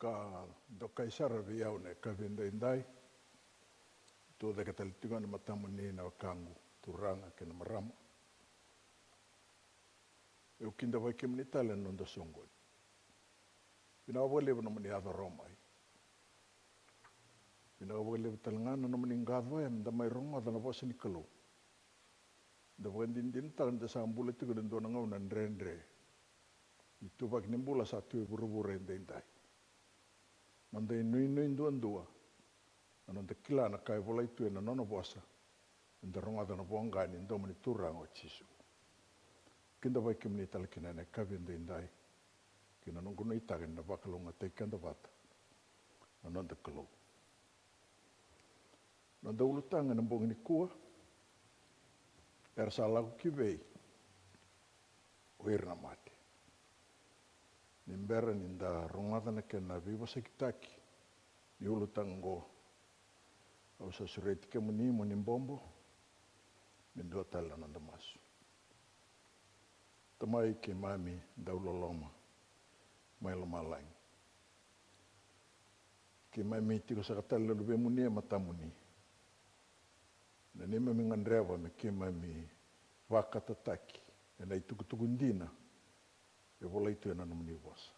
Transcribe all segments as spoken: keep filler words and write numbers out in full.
Ka dokai sara vei au na yakavi edaidai. Tucake tale tiko ga na matamuni na wekaqu, turaga kei na marama. Au kidavaki kemuni tale na noda soqoni. Vinaka vakalevu na nomuni yaco rawa mai. Vinaka vakalevu tale ga na nomuni qacoya meda mai rogoca na vosa ni Kalou. Da vakadinadinataka ni da sa bula tiko ena dua na gauna dredre. Ituvaki ni bula sa tu e vuravura edaidai. Noda inuinui duadua, na noda kila na ka e volai tu ena nona vosa, eda rogoca na voqa ni domo ni Turaga o Jisu. Kidavaki kemuni tale kina ena yakavi edaidai, kei na noqu nuitaka ni na vakalougatataki keda vata na noda Kalou. Noda ulutaga ena bogi nikua, era sa lako ki vei o ira na mate. Ni bera ni da rogoca na kena veivosakitaki ni ulutaga oqo, au sa sureti kemuni mo ni bobo me dua tale na noda masu. Tamai keimami dauloloma mai lomalagi, keimami tiko saka tale na luvemuni e matamuni. Na neimami gadreva me keimami vakatataki ena itukutuku dina e volai tu ena nomuni vosa.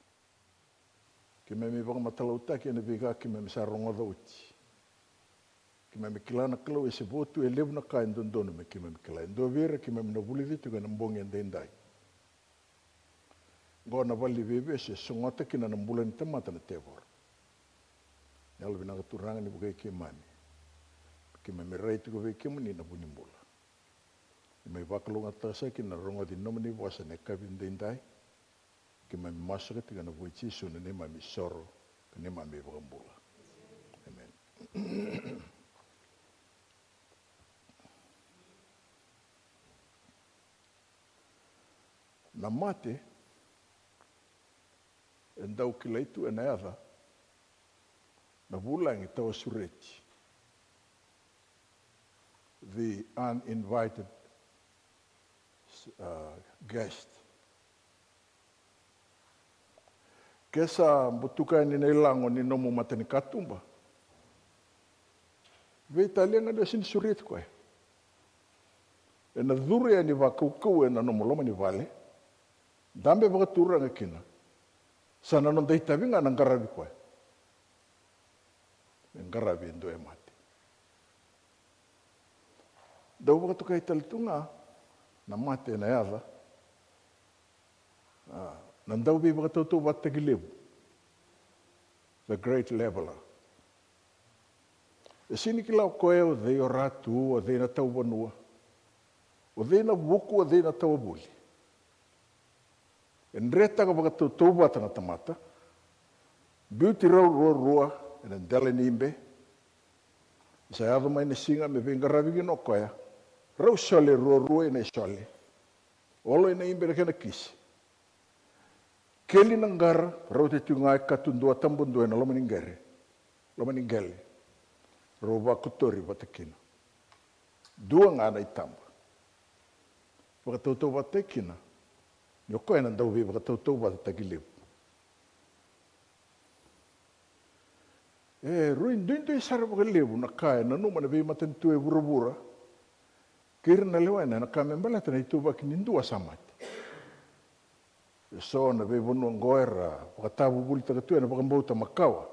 Keimami vakamatalautaki ena veika keimami sa rogoca oti. Keimami kila na Kalou e se vo tu, e levu na ka e dodonu me keimami kila. E dua vei ira keimami na vulica tiko ena bogi edaidai. Oqo na vale ni veivesu e sogota kina na bula ni tamata na tevoro. Yalovinaka Turaga ni vukei keimami, keimami rai tiko vei kemuni na vu ni bula. Ni mai vakalougatataka saka kina na rogoci ni nomuni vosa ena yakavi edaidai. Keimami masu saka tiko ena vuku i Jisu na neimami isoro ka neimami iVakabula. Emeni. Na mate e dau kilai tu ena yaca na vulagi tawa sureti, the uninvited, uh, guest. Ke sa butuka yani na ilago ni nomu matanikatuba, veitalia ga ni o sega ni sureti koya. Ena curu yani vakaukauwa ena nomu loma ni vale, dabe vakaturaga kina, sa na noda itavi ga na qaravi koya. Me qaravi e dua e mate. Dau vakatokai tale tu ga na mate ena yaca, a, na dauveivakatautauvatataki levu, the great leveler. E sega ni kila o koya o cei o ratu, o cei na tauvanua, o cei na vuku, o cei na tawavuli. E dretaka vakatautauvata na tamata, biuti rau ruarua ena dela ni ibe. Sa yaco mai na siga me veiqaravi kina o koya, rau sole ruarua ena isole, olo ena ibe na kena kisi. Keli na qara, rauta tiko ga e katu dua tabu dua ena loma ni qere, loma ni qele. Rau vakotori vata kina. Dua ga na itaba. Vakatautauvatataki kina ni o koya na dauveivakatautauvatataki levu. E rui duidui sara vakalevu na ka e nanuma na veimatanitu e vuravura kei ira na lewena ena ka me baleta na ituvaki ni dua sa mate. E so na veivanua oqo era vakatavuvulitaka tu ena vakabauta makawa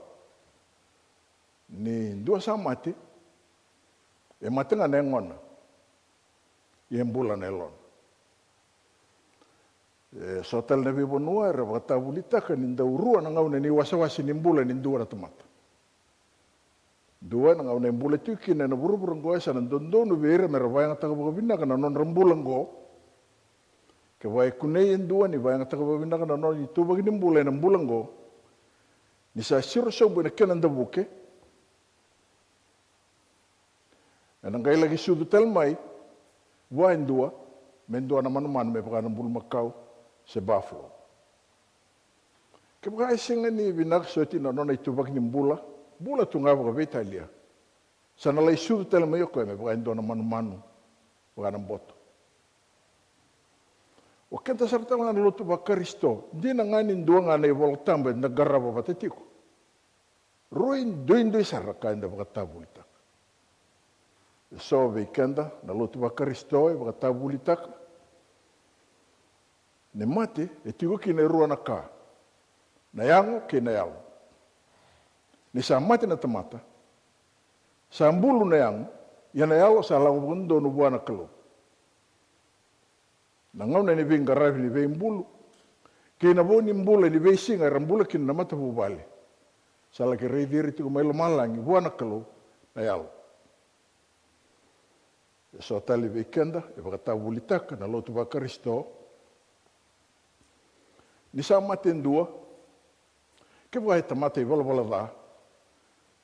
ni dua sa mate, e mate ga na yagona, ia e bula na yalona. E so tale na veivanua era vakatavulitaka ni dau rua na gauna ni wasewase ni bula ni dua na tamata. Dua ena gauna e bula tiko kina ena vuravura oqo, e sa na dodonu vei ira mera vakayagataka vakavinaka na nodra bula oqo. Kevaka e kunei e dua ni vakayagataka vakavinaka na nona ituvaki ni bula ena bula oqo, ni sa siro sobu ena kena davuke, ena qai laki sucu tale mai vua e dua me dua na manumanu, me vaka na bulumakau se buffalo. Kevaka e sega ni vinaka soti na nona ituvaki ni bula, bula tu ga vakaveitalia, sa na lai sucu tale mai o koya me vaka e dua na manumanu, vaka na boto. O keda sara tale ga na lotu vaKarisito, dina ga ni dua ga na iVolatabu eda qarava vata tiko, Rui duidui sara na ka eda vakatavulitaka. E so vei keda na lotu vaKarisito e vakatavulitaka ni mate e tiko kina e rua na ka, na yago kei na yalo. Ni sa mate na tamata, sa bulu na yago, ia na yalo sa lako vakadodonu vua na Kalou. Na gauna ni veiqaravi ni veibulu kei na vo ni bula ni veisiga era bula kina na matavuvale, sa laki raici ira tiko mai lomalagi vua na Kalou na yalo. E so tale vei keda e vakatavulitaka na lotu vaKarisito ni sa mate e dua, kevaka e tamata ivalavala ca,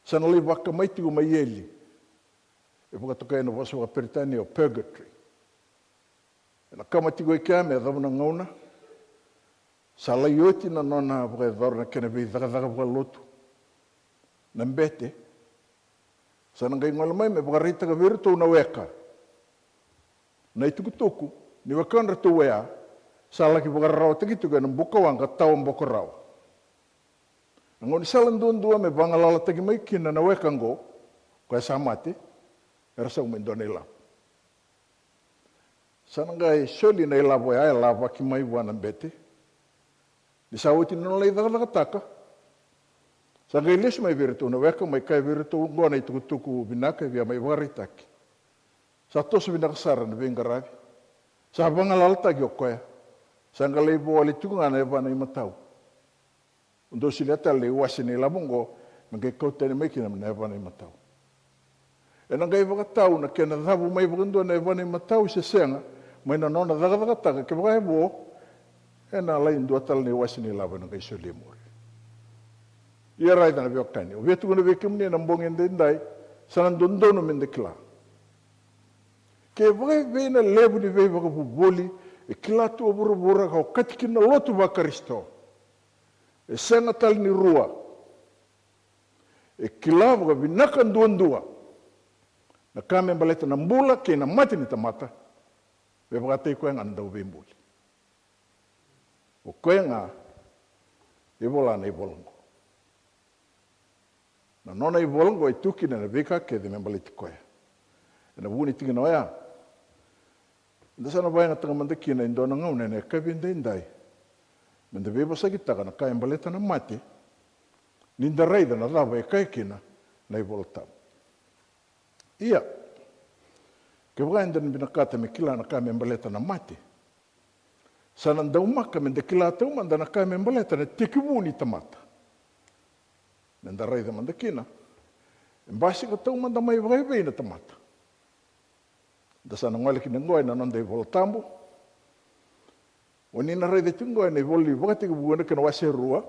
sa na lai vakamai tiko mai eli. E vakatokai ena vosa vakaPeritania o purgatory. Ena kama tiko e kea me yacova na gauna sa lai oti na nona vakayacora na kena veicakacaka vakalotu na bete. Sa na qai gole mai me vakaraitaka vei iratou na weka na itukutuku ni wekadratou oya sa laki vakararawataki tiko ena bukawaqa tawa boko rawa. Na gaunisala duadua me vagalalataki mai kina na weka oqo, koya sa mate, era sau mai dua na ilavo. Sa na qai soli na ilavo oya e lavaki mai vua na bete. Ni sa oti na nona lai cakacakataka, sa qai lesu mai vei iratou na weka, mai kaya vei iratou, oqo na itukutuku vinaka e via mai vakaraitaki. Sa toso vinaka sara na veiqaravi. Sa vagalalataki o koya. Sa qai lai vo wale tiko ga na yavana imatau. Dou solia tale na iwase ni ilavo oqo me qai kau tani mai kina na yavana imatau. Ena qai vakatau na kena cavu mai vakadua na yavana imatau se sega, mai na nona cakacakataka, kevaka e vo, ena lai dua tale na iwase ni ilavo ena qai soli e muri. Ia raica na veiwekani, au via tukuna vei kemuni ena bogi edaidai, sa na dodonu meda kila. Kevaka e vei na levu ni veivakavuvuli e kila tu o vuravura ka okati kina na lotu vaKarisito, e sega tale ni rua. E kila vakavinaka duadua na ka me baleta na bula kei na mate ni tamata, me vakataki koya ga na dauveibuli. O koya ga e vola na ivola oqo. Na nona ivola oqo e tu kina na veika kece me baleti koya. Ena vuku ni tikina oya, eda sa na vakayagataka mada kina e dua na gauna ena yakavi edaidai, meda veivosakitaka na ka e baleta na mate, ni da raica na cava e kaya kina na iVola Tabu. Ia, kevaka eda na vinakata me kila na ka me baleta na mate, sa na daumaka meda kila taumada na ka me baleta na tekivu ni tamata. Meda raica mada kina, e basika taumada mai vakaevei na tamata. Da sa na gole kina oqo ena noda iVola Tabu. O ni na raica tiko oqo ena ivola ni Vakatekivu ena kena wase rua,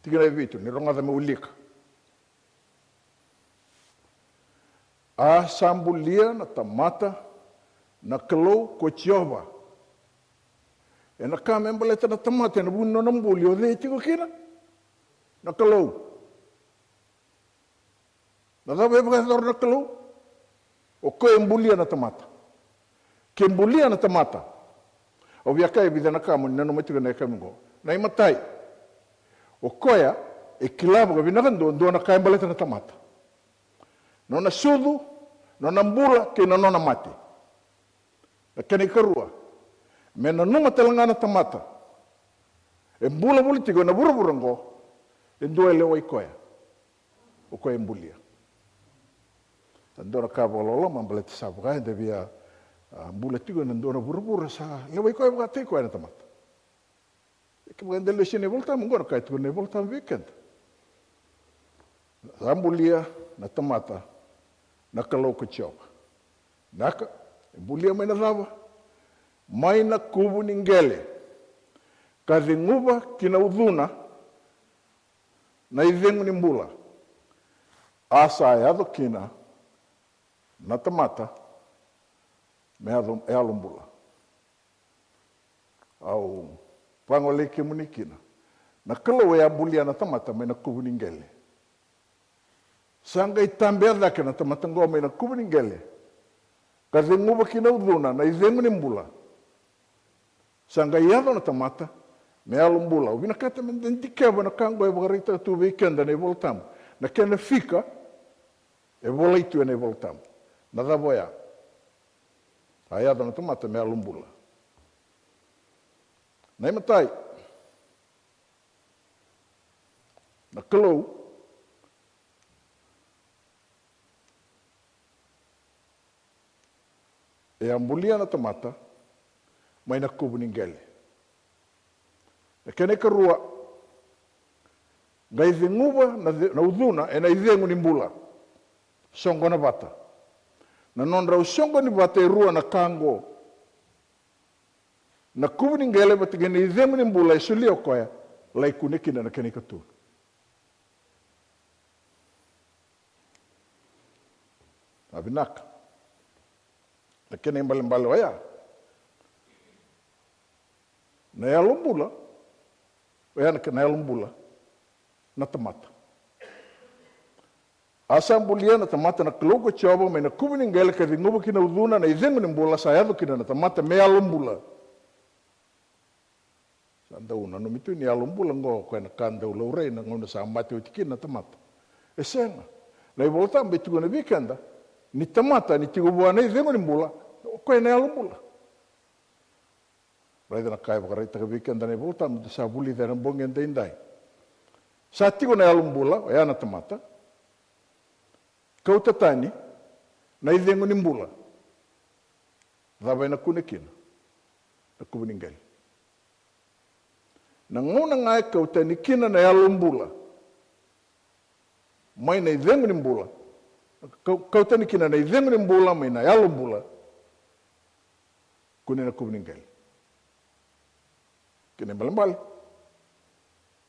tikina e vitu, ni rogoca me wilika. A sa bulia na tamata na Kalou ko Jiova. Ena ka me baleta na tamata ena vuku ni nona buli, o cei e tiko kina? Na Kalou. Na cava e vakayacora na Kalou? O koya e bulia na tamata. Ke bulia na tamata, au via kaya e vica na ka mo ni nanuma tiko ena yakavi oqo. Na imatai, o koya e kila vakavinaka duadua na ka e baleta na tamata. Nona sucu, nona bula, kei na nona mate. Na kena ikarua, me nanuma tale ga na tamata e bula voli tiko ena vuravura oqo, e dua e lewai koya. O koya e bulia. Sa dua na ka vakaloloma baleta sa vaka eda via, a, bula tiko ena dua na vuravura sa lewai koya vakataki koya na tamata. Kevaka eda lesu ena iVola Tabu, oqo na ka e tukuna na iVola Tabu vei keda. Sa bulia na tamata na Kalou ko Jiova. Naka, e bulia mai na cava? Mai na kuvu ni qele, ka ceguva ki na ucuna na icegu ni bula. A sa yaco kina na tamata me yaco, yalo bula. Au vagolei kemuni kina. Na Kalou e a bulia na tamata mai na kuvu ni qele. Sa qai tabea cake na tamata oqo mai na kuvu ni qele, ka ceguva ki na ucuna na icegu ni bula. Sa qai yaco na tamata me yalo bula. Au vinakata meda dikeva na ka oqo e vakaraitaka tu vei keda na iVola Tabu. na kena fika e volai tu ena iVolatabu. Na cava oya? A yaco na tamata me yalo bula. Na imatai, na Kalou e a bulia na tamata mai na kuvu ni qele. Na kena ikarua, qai ceguva na, na ucuna ena icegu ni bula. Soqona vata. Na nodrau soqoni vata e rua na ka oqo. Na kuvu ni qele vata kei na icegu ni bula e solia o koya, lai kune kina na kena ikatolu. A vinaka. Na kena ibalebale oya, na yalo bula, oya na kena yalo bula na tamata. A sa bulia na tamata na Kalou ko Jiova mai na kuvu ni qele ka ceguva kina ucuna na icegu ni bula, sa yaco kina na tamata me yalo bula. Sa dau nanumi tu ni yalo bula oqo o koya na ka dau laurai na gauna sa mate oti kina na tamata. E sega. Na iVolatabu e tukuna vei keda ni tamata ni tiko vua na icegu ni bula, o koya na yalo bula. Raica na ka e vakaraitaka vei keda na iVolatabu da sa vulica ena bogi edaidai. Sa tiko na yalo bula, oya na tamata. Kauta tani na icegu ni bula. Cava ena kune kina? Na kuvu ni qele. Na gauna ga e kau tani kina na yalo bula mai na icegu ni bula, kau, kau tani kina na icegu ni bula mai na yalo bula, kune na kuvu ni qele. Kena ibalebale,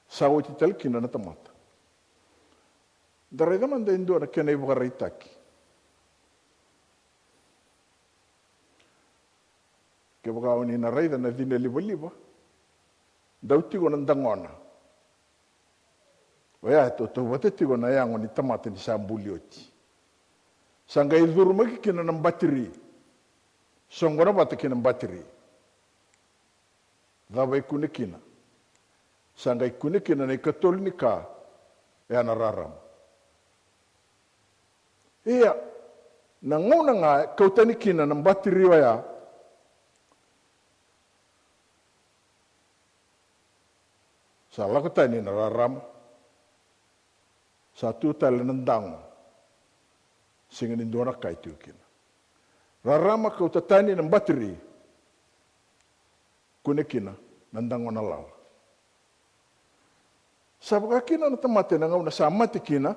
sa oti tale kina na tamata. Da raica mada e dua na kena ivakaraitaki. Kevaka o ni na raica na cina livaliva, dau tiko na dagona. Oya e tautauvata tiko na yago ni tamata ni sa buli oti. Sa qai curumaki kina na batiri. Soqona vata kei na batiri. Cava e kune kina? Sa qai kune kina na ikatolu ni ka, e a na rarama. Ia, na gauna ga e kau tani kina na batiri oya, sa lako tani na rarama. Sa tu tale na dago. Sega ni dua na ka e tiko kina. Rarama kauta tani na batiri. Kune kina na dagona lala. Sa vaka kina na tamata ena gauna sa mate kina,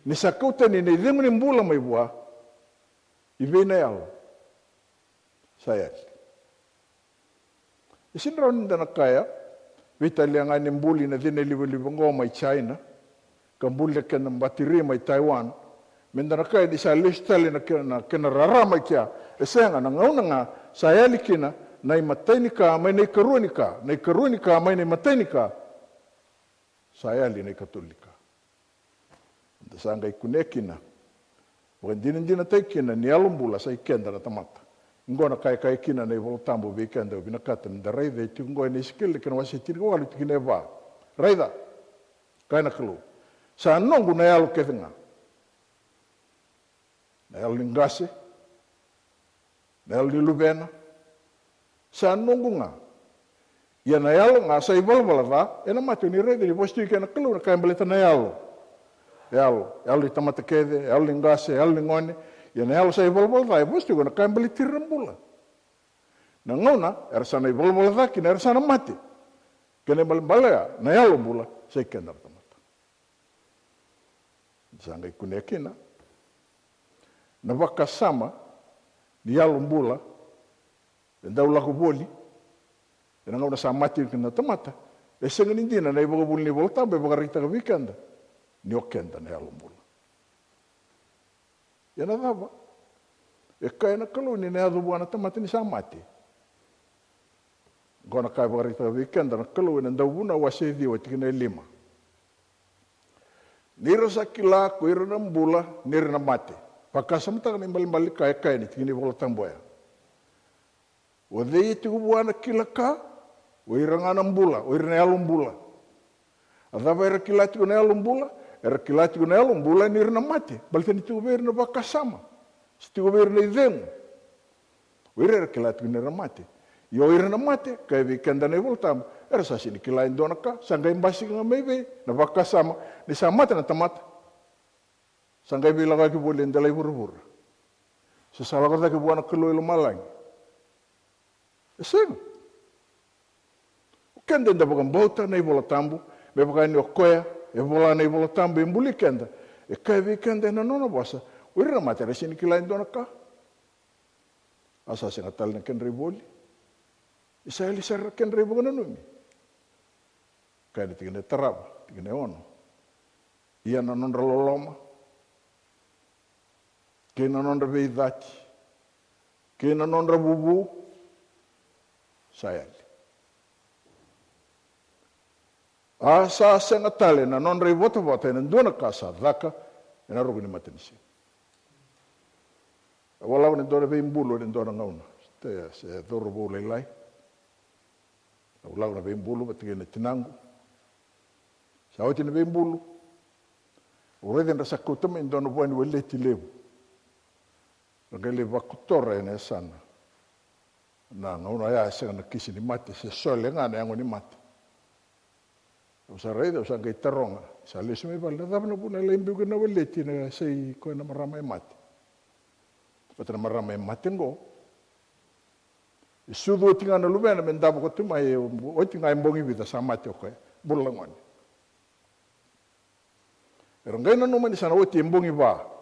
ni sa kau tani na icegu ni bula mai vua, i vei na yalo? Sa yali. E sega ni rawa ni da na kaya, veitalia ga ni buli na cina livaliva oqo mai China, ka buli na kena batiri mai Taiwan, me da na kaya ni sa lesu tale na kena, kena rarama i kea. E sega, na gauna ga sa yali kina na imatai ni ka mai na ikarua ni ka, na ikarua ni ka mai na imatai ni ka, sa yali na ikatolu ni ka. Da sa qai kunea kina, vakadinadinataki kina ni yalo bula sa i keda na tamata. Oqo na ka e kaya kina na iVolatabu vei keda, au vinakata me da raica, e tiko oqo ena Isikeli na kena wase tinikawalu, tikina e va. Raica, kaya na Kalou, sa noqu na yalo kece ga. Na yalo ni qase, na yalo ni luvena, sa noqu ga. Ia na yalo ga sa ivalavala ca, ena mate. O ni raica ni vosa tiko kina na Kalou na ka e baleta na yalo. Yalo, yalo ni tamata kece, yalo ni qase, yalo ni gone. Ia na yalo sa ivalavala ca, e vosa tiko na ka e baleti ira na bula. Na gauna era sa na ivalavala ca kina, era sa na mate. Kena ibalebale oya, na yalo bula sa i keda na tamata. Sa qai kunea kina na vakasama ni yalo bula e dau lako voli ena gauna sa mate kina na tamata. E sega ni dina na ivakavuvuli ni iVolatabu e vakaraitaka vei keda ni o keda na yalo bula. Ia na cava e kaya na Kalou ni na yaco vua na tamata ni sa mate? Oqo na ka e vakaraitaka vei keda na Kalou ena Dauvunau wase ciwa, tikina e lima. Ni ra sa kila ko ira na bula, ni ra na mate. Vakasamataka na ibalebale ni ka e kaya na tikina ni iVolatabu oya. O cei e tiko vua na kila ka? O ira ga na bula, o ira na yalo bula. A cava era kila tiko na yalo bula? Era kila tiko na yalo bula ni ira na mate, baleta ni tiko vei ira na vakasama, se tiko vei ira na icegu. O ira era kila tiko ni ra mate. Ia o ira na mate, kaya vei keda na iVola Tabu, era sa sega ni kila e dua na ka, sa qai basika ga mai vei na vakasama ni sa mate na tamata. Sa qai veilakoyaki voli e dela i vuravura. Se sa lako cake vua na Kalou i lomalagi. E sega. O keda eda vakabauta na iVola Tabu, me vaka ni o koya e vola na iVola Tabu, e buli keda, e kaya vei keda ena nona vosa, o ira na mate era sega ni kila e dua na ka. A sa sega tale na kedra ivoli. E sa yali sara na kedra ivakananumi. Kaya na tikina e tarava, tikina e ono. Ia na nodra loloma, kei na nodra veicati, kei na nodra vuvu, sa yali. A sa sega tale na nodra ivotavota ena dua na ka sa caka ena ruku ni matanisiga. Au a lako ena dua na veibulu ena dua na gauna. Te, se cauravou lailai. Au lako na veibulu vata kei na tinaqu. Sa oti na veibulu. Au raica ni ra sa kauta mai e dua na vua ni weleti levu. Ra qai lai vakotora ena yasana. Na gauna oya e sega na kisi ni mate, se sole ga na yago ni mate. Au sa raica, au sa qai taroga. Sa lesu mai vale, na cava na vuna e lai biu kina na weleti, na yasai koya na marama e mate. Vata na marama e mate qo. E sucu oti ga na luvena me davo koto mai, e oti ga e bogi vica sa mate o koya. Bula gone. Era qai nanuma ni sa na oti e bogi va.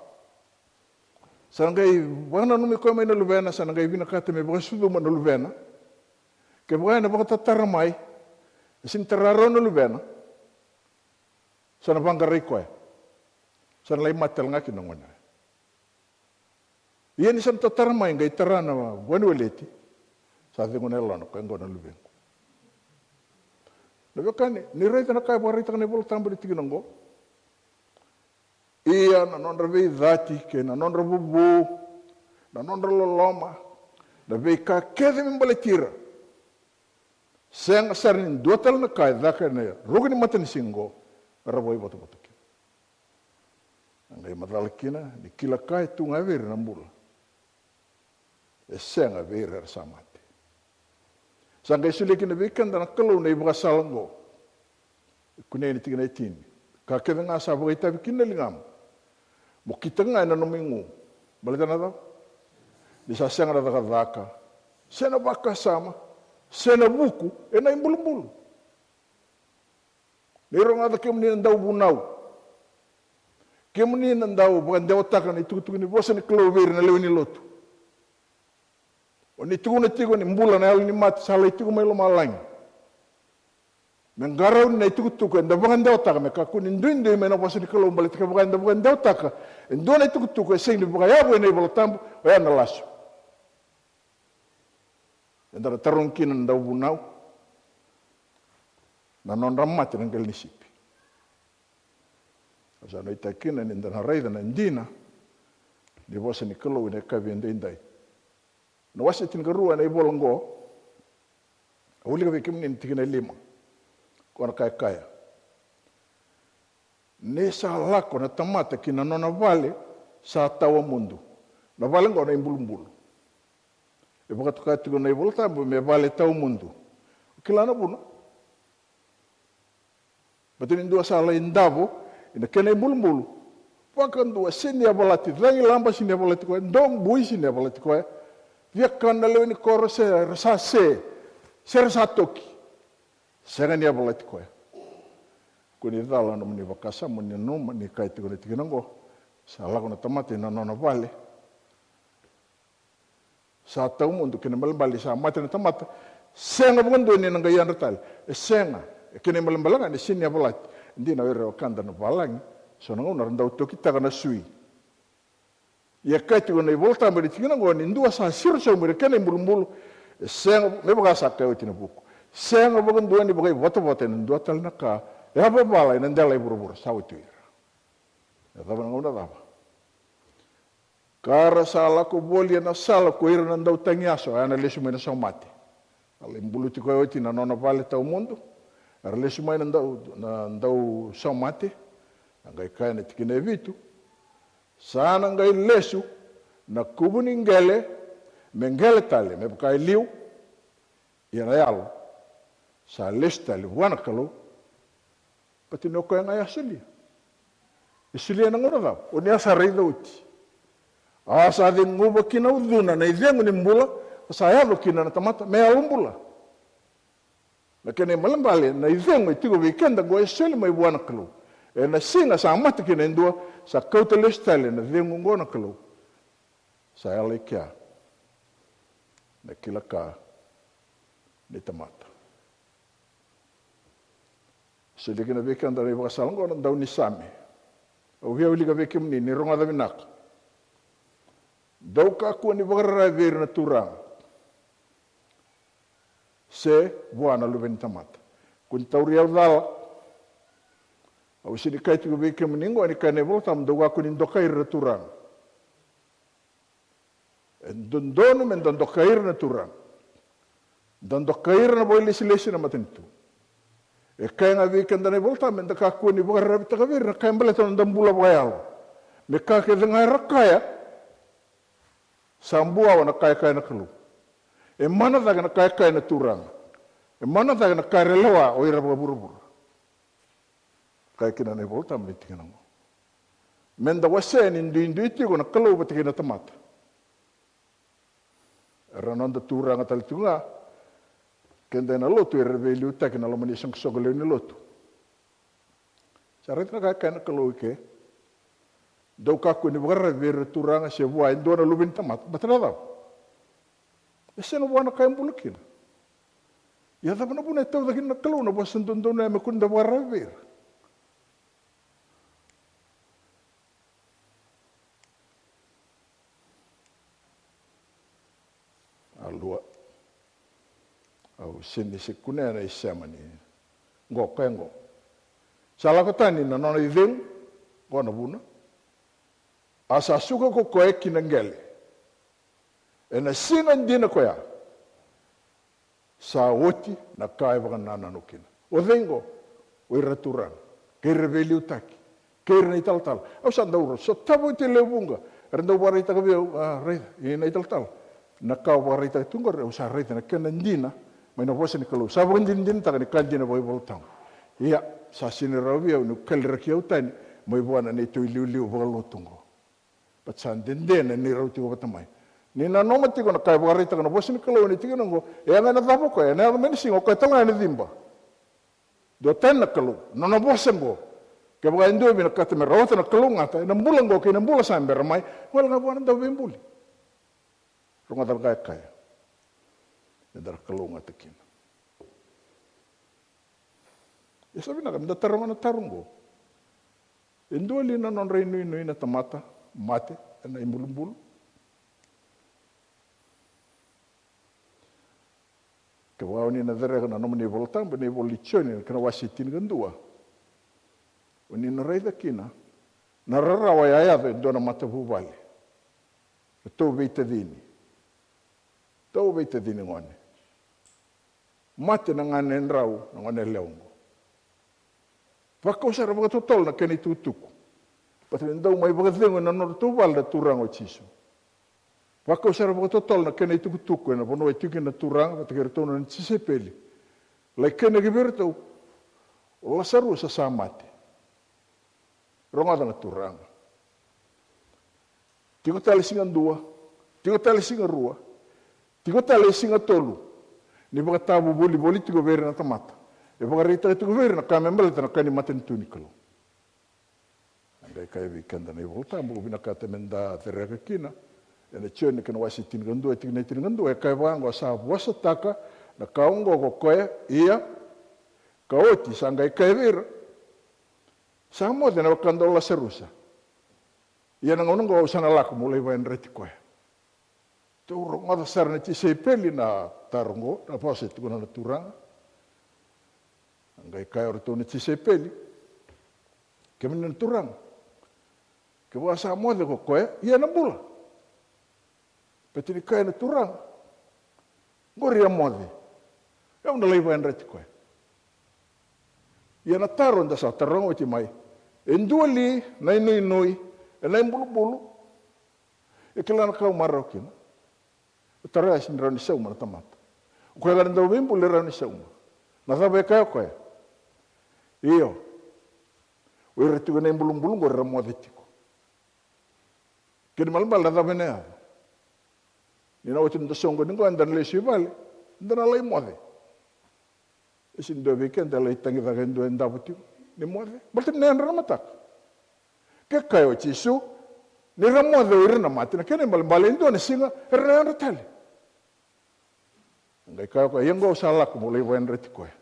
Sa na qai vakananumi koya mai na luvena, sa na qai vinakata me vakasucuma na luvena. Kevaka ena vakatatara mai, e sega ni tara rawa na luvena, sa na vaqarai koya. Sa na lai mate tale ga kina na gone. Ia ni sa na tatara mai qai tara na vua ni weleti, sa cegu na yalona, koya qo na luvequ. Na veiwekani, ni raica na ka e vakaraitaka na iVola Tabu ena tikina qo. Ia na nodra veicati kei na nodra vuvu, na nodra loloma, na veika kece me baleti ira. Sega sara ni dua tale na ka e caka ena ruku ni matanisiga qo, era vakaivotavota kina. A qai macala kina ni kila ka e tu ga vei ira na bula. E sega vei ira era sa mate. Sa qai solia kina vei keda na Kalou na ivakasala qo. E kunei ena tikina e tini. Ka kece ga sa vakaitavi kina na ligamu, mo kitaka ga ena nomu igu. Baleta na cava? Ni sa sega na cakacaka, se na vakasama, se na vuku ena ibulubulu. Ni rogoca kemuni na dauvunau, kemuni na dau vakadewataka na itukutuku ni vosa ni Kalou vei ira na lewe ni lotu. O ni tukuna tiko ni bula na yalo ni mate, sa lai tiko mai lomalagi. Me qarauni na itukutuku eda vakadewataka me kakua ni duidui mai na vosa ni Kalou, baleta kevaka eda vakadewataka e dua na itukutuku e sega ni vakayavu ena iVola Tabu, oya na lasu. Eda na tarogi kina na dauvunau na nodra mate na qele ni sipi. Au sa nuitaka kina ni da na raica na dina ni vosa ni Kalou ena yakavi edaidai. Na wase tinikarua ena ivola oqo, au wilika vei kemuni na tikina e lima. Ko na kaya kaya, ni sa lako na tamata ki na nona vale sa tawa mudu. Na vale oqo na ibulubulu. E vakatoka tiko na iVola Tabu me vale tawa mudu. O kila na vuna? Baleta ni dua sa lai davo ina kena ibulubulu. Vakadua, sega ni yavalati, cagilaba sega ni yavalati koya, dobui sega ni yavalati koya. Viakana, lewe ni koro se ra sa se, se ra sa toki. Sega ni yavalati koya. Ko ni cala na nomuni vakasama, ni nanuma ni kaya tiko na tikina oqo, sa lako na tamata ina nona vale sa tawa mudu. Kena ibalebale ni sa mate na tamata, sega vakadua ni na qai yadra tale. E sega. E kena ibalebale ga ni sega ni yavalati. Dina o ira e wekada na valagi, so na gauna ra dau tokitaka na sui. Ia kaya tiko na iVola Tabu ena tikina oqo, ni dua sa siro sobu ina kena ibulubulu, e sega, me vaka sa kaya oti na vuku, sega vakadua ni vakaivotavota ena dua tale na ka e yavavala ena dela i vuravura, sa oti o ira. E cava na gauna cava? Ka ra sa lako voli ena sala ko ira na dautagiyaso, oya na lesu mai na saumate. A lai buluti koya oti na nona vale tawa mudu. Era lesu mai na dau, na dau saumate. A qai kaya na tikina e vitu, sa na qai lesu na kuvu ni qele me qele tale me vaka e liu, ia na yalo sa lesu tale vua na Kalou. Baleta ni o koya ga e a solia. E solia ena gauna cava? O ni a sa raica oti. A sa ceguva ki na ucuna na icegu ni bula, sa yaco kina na tamata me yalo bula. Na kena ibalebale, na icegu e tiko vei keda oqo e soli mai vua na Kalou. Ena siga sa mate kina e dua, sa kauta lesu tale na cegu oqo na Kalou. Sa yala i kea na kila ka ni tamata. Solia kina vei keda na ivakasala oqo na daunisame. Au via wilika vei kemuni, ni rogoca vinaka. Dou kakua ni vakararavi vei ira na turaga, se vua na luve ni tamata. Kua ni tauri au cala. Au sega ni kaya tiko vei kemuni oqo, ni kaya na iVolatabu, dou kakua ni dokai ira na turaga. E dodonu me da dokai ira na turaga. Da dokai ira na vakailesilesi na matanitu. E kaya ga vei keda na iVolatabu me da kakua ni vakararavitaka vei ira na ka e baleta na noda bula vakayalo. Me ka kece ga era kaya, sa buawa na ka e kaya na Kalou. E mana cake na ka e kaya na turaga. E mana cake na ka era lewa o ira vakavuravura. Kaya kina na iVolatabu ni tikina oqo, me da wasea ni duidui tiko na Kalou vata kei na tamata. Era noda turaga tale tiko ga. Keda ena lotu era veiliutaki na loma ni soqosoqo lewe ni lotu. Sa raica na ka e kaya na Kalou i ke. Dou kakua ni vakararavi vei ira na turaga se vua e dua na luve ni tamata. Baleta na cava? E sega vua na ka e bula kina. Ia cava na vuna e tauca kina na Kalou na vosa dodonu ya me kua ni da vakararavi vei ira? A lua. Au sega ni se kunea na isema ni qo, kaya qo. Sa lako tani na nona icegu, qo na vuna. A sa suka ko koya ki na qele. Ena siga dina koya, sa oti na ka e vakanananu kina. O cei qo? O ira turaga, kei ira veiliutaki, kei ira na italatala. Au sa dau sotava oti e lewe vuqa era dau vakaraitaka vei au, a, raica, i na italatala, na ka o vakaraitaka tu qori au sa raica na kena dina mai na vosa ni Kalou. Sa vakadinadinataka ni ka dina vakaivolatabu. Ia, sa sega ni rawa vei au niu kaliraki au tani mai vua na neitou iliuliu vakalotu qo. Baleta sa dede na neirau tiko vata mai. Ni nanuma tiko na ka e vakaraitaka na vosa ni Kalou ena tikina oqo, e yaga ena cava o koya, ena yaco mai na siga o koya tale ga ena ciba. Dua tani na Kalou, na nona vosa oqo. Kevaka e dua e vinakata me rawata na kalougata ena bula oqo kei na bula sa bera mai, wale ga vua na Dauveibuli. Rogoca na ka e kaya. Eda na kalougata kina. E sa vinaka me da taroga na taro oqo. E dua li na nodra inuinui na tamata mate ena ibulubulu? Kevaka o ni na cereka na nomuni iVolatabu, na ivola i Joni, na kena wase tinikadua, o ni na raica kina na rarawa e a yaco e dua na matavuvale. Ratou veitacini. Ratou veitacini gone. Mate na ganedrau na gone yalewa oqo. Vakau sara vakatotolo na kena itukutuku. Baleta ni dau mai vakacegu ena nodratou vale na Turaga o Jisu. Vakau sara vakatotolo na kena itukutuku ena vanua e tiko kina na Turaga vata kei iratou na nona tisaipeli. Lai kainaki vei iratou, o Lasarusa sa mate. Rogoca na Turaga. Tiko tale siga dua, tiko tale siga rua, tiko tale siga tolu. Ni vakatavuvolivoli tiko vei ira na tamata. E vakaraitaka tiko vei ira na ka me baleta na ka ni matanitu ni Kalou. A qai kaya vei keda na iVolatabu, au vinakata me da cereka kina. Ena Joni na kena wase tinikadua, tikina e tinikadua, e kaya vaka oqo, sa vosataka na ka oqo ko koya, ia, ka oti sa qai kaya vei ira, sa moce na wekada o Lasarusa. Ia na gauna oqo au sa na lako meu lai vakayadrati koya. Tou rogoca sara na tisaipeli na taro oqo, na vosa e tukuna na Turaga. A qai kaya o iratou na tisaipeli, kemuni na Turaga, kevaka sa moce ko koya, ia na bula. Baleta ni kaya na Turaga, qori a moce, au na lai vakayadrati koya. Ia na taro eda sa taroga oti mai, E dua li na inuinui ena ibulubulu? E kila na ka au marau kina? E tara ya, e sega ni rawa ni sauma na tamata. O koya ga na dauveibuli e rawa ni sauma. Na cava e kaya o koya? Io, o ira tiko ena ibulubulu oqori era moce tiko. Kena ibalebale na cava ena yaco? Ni na oti na noda soqoni oqo, eda na lesu i vale, eda na lai moce. E sega ni dua vei keda e lai tagicaka e dua e davo tiko ni moce, baleta ni na yadra na mataka. Ke kaya o Jisu ni ra moce o ira na mate, na kena ibalebale e dua na siga era na yadra tale. Qai kaya o koya, ia oqo au sa lako meu lai vakayadrati koya.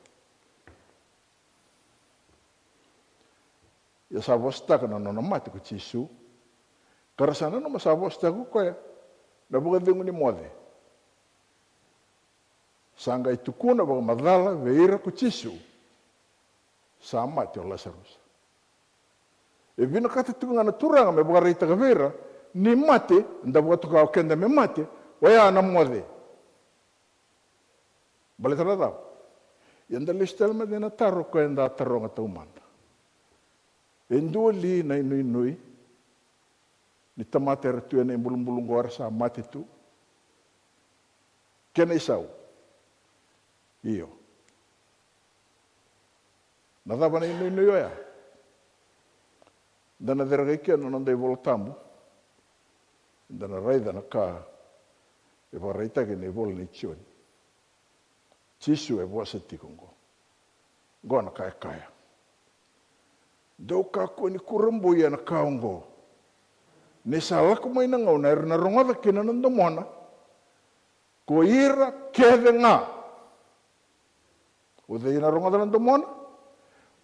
Ia sa vosataka na nona mate ko Jisu, ka ra sa nanuma sa vosataka ko koya na vakacegu ni moce. Sa qai tukuna vakamacala vei ira ko Jisu, sa mate o Lasarusa. E vinakata tiko ga na Turaga me vakaraitaka vei ira ni mate, da vakatoka o keda me mate, oya na moce. Baleta na cava? Ia da lesu tale mai na taro koya eda a taroga taumada. E dua li na inuinui ni tamata era tu ena ibulubulu oqo era sa mate tu? Kena isau, io. Na cava na inuinui oya? Da na cereka i ke na noda iVola Tabu, da na raica na ka e vakaraitaki ena ivola nei Joni. Jisu e vosa tiko oqo. Oqo na ka e kaya: Dou kakua ni kurabui ena ka oqo, ni sa lako mai na gauna era na rogoca kina na domona ko ira kece ga. O cei na rogoca na domona?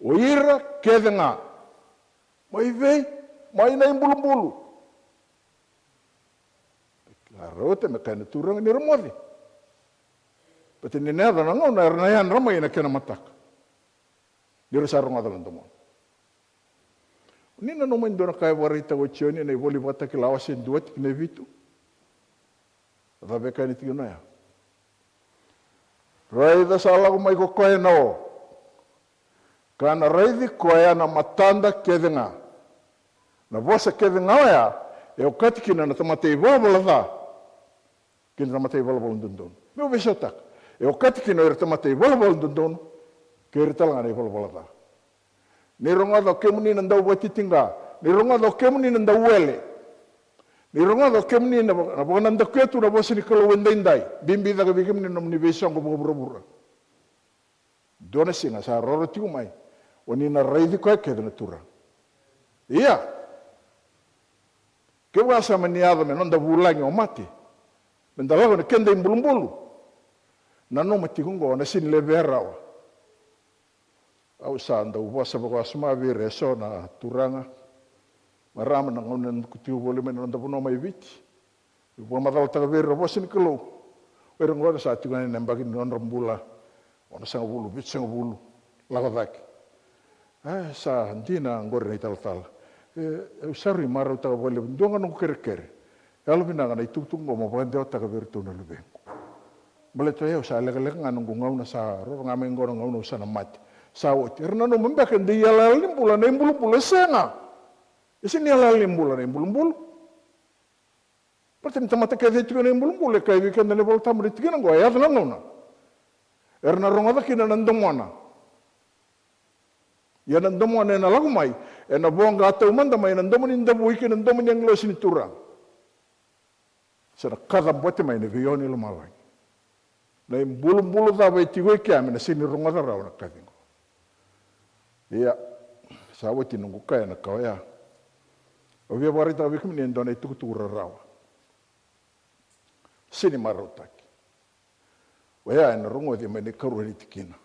O ira kece ga. Mai vei? Mai na ibulubulu. A rauta me kaya na Turaga ni ra moce, baleta ni na yaco na gauna era na yadra mai ena kena mataka, ni ra sa rogoca na domona. Ni nanuma e dua na ka e vakaraitaka o Joni ena ivola ni Vakatakila, wase dua, tikina e vitu. A cava e kaya na tikina oya? Raica, sa lako mai ko koya ena o, ka na raici koya na matada kece ga. Na vosa kece ga oya e okati kina na tamata ivalavala ca kei na tamata ivalavala dodonu. Meu veisautaka, e okati kina o ira tamata ivalavala dodonu kei ira tale ga na ivalavala ca. Ni rogoca o kemuni na dauvakatitiqa, ni rogoca o kemuni na dauwele, ni rogoca o kemuni na va-, na vakanadakuya tu na vosa ni Kalou edaidai, bibi cake vei kemuni na nomuni veisoqo vakavuravura. Dua na siga sa roro tiko mai, o ni na raici koya kece na Turaga. Ia, kevaka sa mani yaco me noda vulagi o mate, meda lako ena keda ibulubulu, nanuma tiko oqo, na sega ni levea rawa. Au sa dau vosa vakawasoma vei ira eso na turaga, marama, na gauna e dau tiko voli mai na noda vanua mai Viti. Au vakamacalataka vei ira na vosa ni Kalou. O ira oqo era sa tiko yani ena yabaki ni nodra bula, onosagavulu, vitusagavulu, lako cake. E sa dina oqori na italatala. E, au sa rui marautaka vakalevu, dua ga noqu kerekere. Yalovinaka na itukutuku oqo mo vakadewataka vei iratou na luvequ. Baleta o yau sa lekaleka ga noqu gauna, sa roro ga mai oqo na gauna au sa na mate. Sa oti. Era nanuma beka e dei yalayala ni bula na ibulubulu, e sega. E sega ni yalayala ni bula na ibulubulu. Baleta ni tamata kece e tiko ena ibulubulu, e kaya vei keda na iVola Tabu na tikina oqo, e yaco na gauna era na rogoca kina na domona. Ia na domona ena lako mai, ena voqa taumada mai ena domo ni davui kei na domo ni agilosi ni Turaga. Sa na kacabote mai na veio ni lomalagi. Na ibulubulu cava e tiko i kea me na sega ni rogoca rawa na kaci oqo. Ia, sa oti noqu kaya na ka oya. Au via vakaraitaka vei kemuni e dua na itukutuku rarawa. Sega ni marautaki. Oya ena rogoci mai na ikarua ni tikina.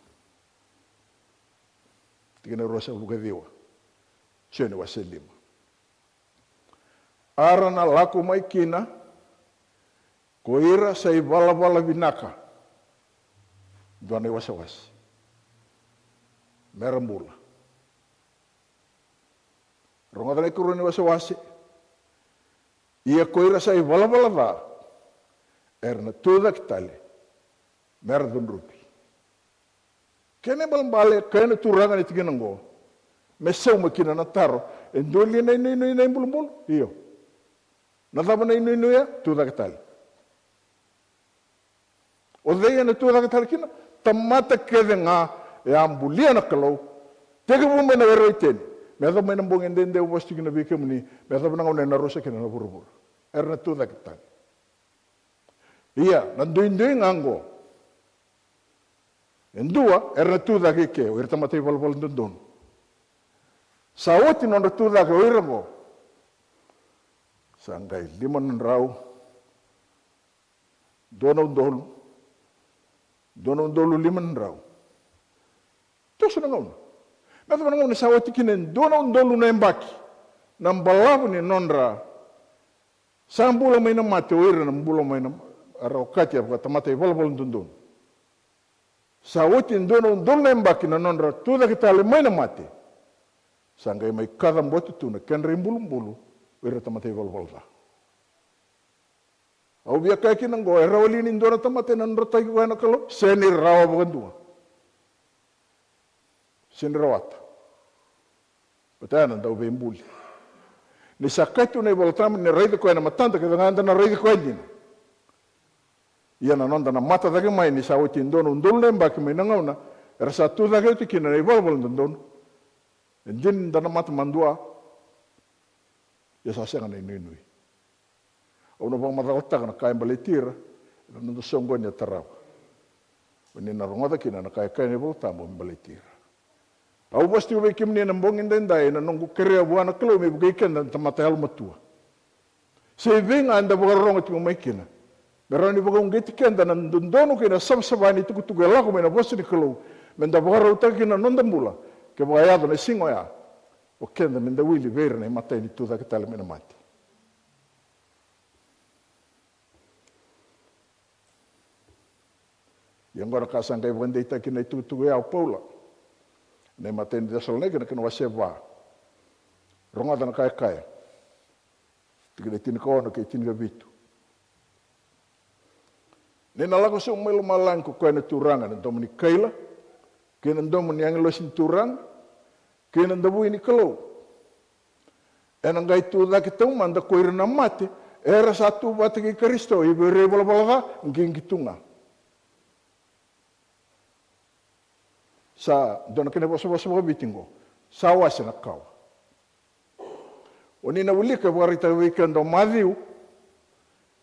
Tikina e ruasagavulu ka ciwa. Joni wase lima. A ra na lako mai kina ko ira sa ivalavala vinaka. Dua na iwasewase. Me ra bula. Rogoca na ikarua ni wasewase. Ia ko ira sa ivalavala ca, era na tucake tale me ra cudruvi. Kena ibalebale, kaya na Turaga na tikina oqo, Me sauma kina na taro, e dua li na inuinui na ibulubulu? Io. Na cava na inuinui ya? Tucake tale. O cei ena tucake tale kina? Tamata kece ga e a bulia na Kalou. Tekivu mai na were o Iteni me yacova mai na bogi edaidai au vosa tiko kina vei kemuni, me yacova na gauna ena rusa kina na vuravura. Era na tucake tale. Ia, na duidui ga oqo. E dua, era na tucake i ke, o ira tamata ivalavala dodonu. Sa oti nodra tucake o ira oqo. Sa qai lima na drau. Dua na udolu. Dua na udolu lima na drau. Toso na gauna. Na cava na gauna sa oti kina e dua na udolu na yabaki. Na balavu ni nodra sa bula mai na mate o ira na bula mai na, era okati a vakatamata ivalavala dodonu. Sa oti e dua na udolu na yabaki na nodra tucake tale mai na mate. Sa qai mai kacabote tu na kedra ibulubulu o ira tamata ivalavala ca. Au via kaya kina oqo, e rawa li ni dua na tamata ena nodra taki koya na Kalou? Sega ni rawa vakadua. Sega ni rawata. Vata ya na dauveibuli. Ni sa kaya tu na iVolatabu ni raici koya na matada kece ga eda na raici koya dina. Ia na noda na mata cake mai ni sa oti e dua na udolu na yabaki mai na gauna era sa tucake oti kina na ivalavala dodonu. E dina ni da na mata madua. Ia sa sega na inuinui. Au na vakamacalataka na ka e baleti ira ena noda soqoni e tarava. O ni na rogoca kina na ka e kaya na iVolatabu me baleti ira. Au vosa tiko vei kemuni ena bogi daidai ena noqu kerea vua na Kalou me vukei keda na tamata yalomatua. Se i vei ga eda vakarorogo tiko mai kina, me rawa ni vakauqeti keda na dodonu kei na savasava ni tukutuku e lako mai na vosa ni Kalou, me da vakarautaka kina na noda bula. Kevaka yaco na siga oya, o keda me da wili vei ira na imatai ni tucake tale mai na mate. Ia oqo na ka sa qai vakadeitaki na itukutuku ya o Paula. Na imatai ni Cesalonaika na kena wase va. Rogoca na ka e kaya. Tikina e tinikaono kei tinikavitu. Ni na lako sobu mai lomalagi ko koya na Turaga ena domo ni kaila, kei na domo ni agilosi ni Turaga, kei na davui ni Kalou. Ena qai tucake taumada ko ira na mate era sa tu vata kei Karisito, ia vei ira ivalavala ca, qiqi tu ga. Sa dua na kena vosavosa vakaviti oqo, sa wase na kawa. O ni na wilika e vakaraitaka vei keda o Maciu,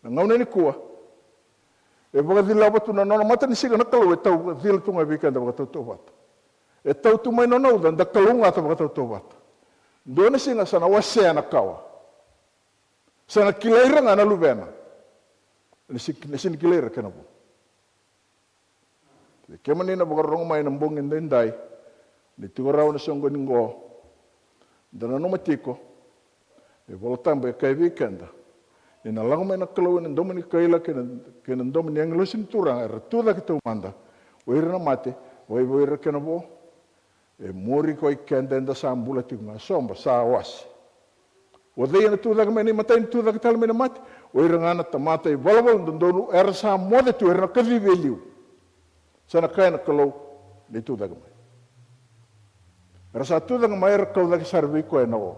na gauna nikua e vakacilava tu na nona matanisiga na Kalou, e tau vakacila tu ga vei keda vakatautauvata. E tau tu mai nona uca, da kalougata vakatautauvata. Dua na siga sa na wasea na kawa. Sa na kilai ira ga na luvena. Na si-, na sega ni kilai ira kena vo. Kei kemuni na vakarorogo mai na bogi daidai, ni tiko rawa na soqoni qo, da nanuma tiko, e Vola Tabu e kaya vei keda, ni na lako mai na Kalou ena domo ni kaila kei na, kei na domo ni agilosi ni Turaga, era tu cake taumada o ira na mate, vakaivei ira kena vo. E muri ko i keda eda sa bula tiko ga, sobo, sa wase. O cei ena tu cake mai na imatai ni tu cake tale mai na mate? O ira ga na tamata ivalavala dodonu era sa moce tu, era na kacivi e liu. Sa na kaya na Kalou ni tu cake mai. Era sa tu cake mai, era kau cake sara vei koya ena o.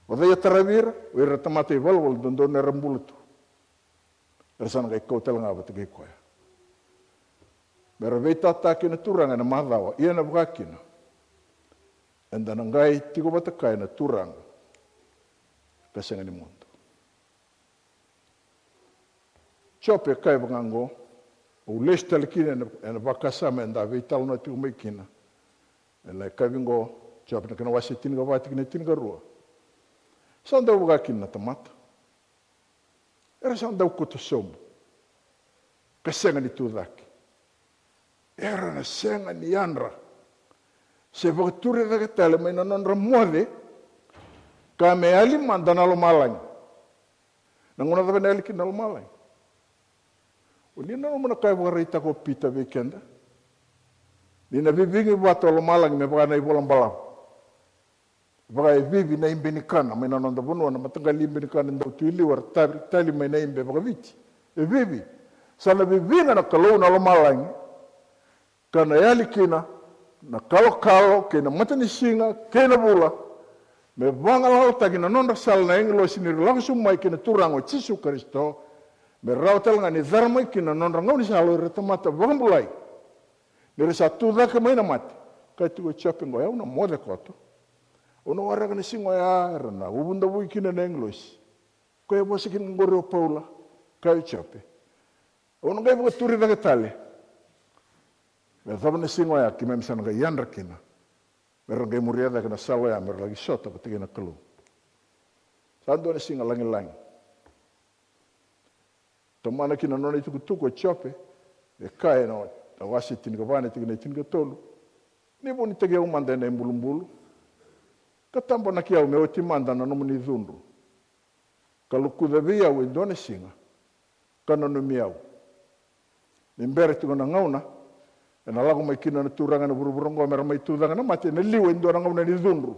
O cei e taravi ira? O ira na tamata ivalavala dodonu era bula tu. Era sa na qai kau tale ga vata kei koya. Me ra veitata kei na Turaga ena macawa, ia ena vaka kina, eda na qai tiko vata kaya na Turaga ka sega ni mudu. Jope e kaya vaka oqo, au lesu tale kina ena, ena vakasama eda veitalanoa tiko mai kina. Ena yakavi oqo, Jope na kena wase tinikava, tikina tinikarua. Sa dau vaka kina na tamata. Era sa dau koto sobu ka sega ni tu cake. Era na sega ni yadra se vakaturi cake tale mai na nodra moce ka me yali mada na lomalagi. Na gauna cava ena yali kina na lomalagi? O ni nanuma na ka e vakaraitaka o Pita vei keda? Ni na vivigi vata o lomalagi me vaka na ivola balavu. Vaka e vivi na ibe ni kana mai na noda vanua, na mataqali ibe ni kana e dau tu i liu, era tavi tale mai na ibe vakaviti. E vivi. Sa na viviga na Kalou na lomalagi ka na yali kina na kalokalo kei na matanisiga kei na vula, me vagalalataki na nodra sala na agilosi ni ra lako sobu mai kei na Turaga o Jisu Karisito, me rawa tale ga ni cara mai kina na nodra gaunisala o ira na tamata vakabulai, ni ra sa tu cake mai na mate. Kaya tiko o Jope qo, au na moce koto. Au na waraka na siga oya era na uvu davui kina na agilosi. Koya e vosa kina qori o Paula, kaya o Jope, au na qai vakaturi cake tale. Me yacova na siga oya keimami sa na qai yadra kina, me ra qai muria cake na sala oya me ra laki sota vata kei na Kalou. Sa dua na siga lagilagi. Tomana kina na nona itukutuku o Jope, e kaya ena wase tinikava na tikina e tinikatolu: Ni vunitaki au mada ena ibulubulu, ka tabonaki au me oti mada na nomuni cudru, ka lokuca vei au e dua na siga, ka nanumi au. Ni bera tiko na gauna ena lako mai kina na Turaga ena vuravura oqo me ra mai tu cake na mate, ena liu e dua na gauna ni cudru.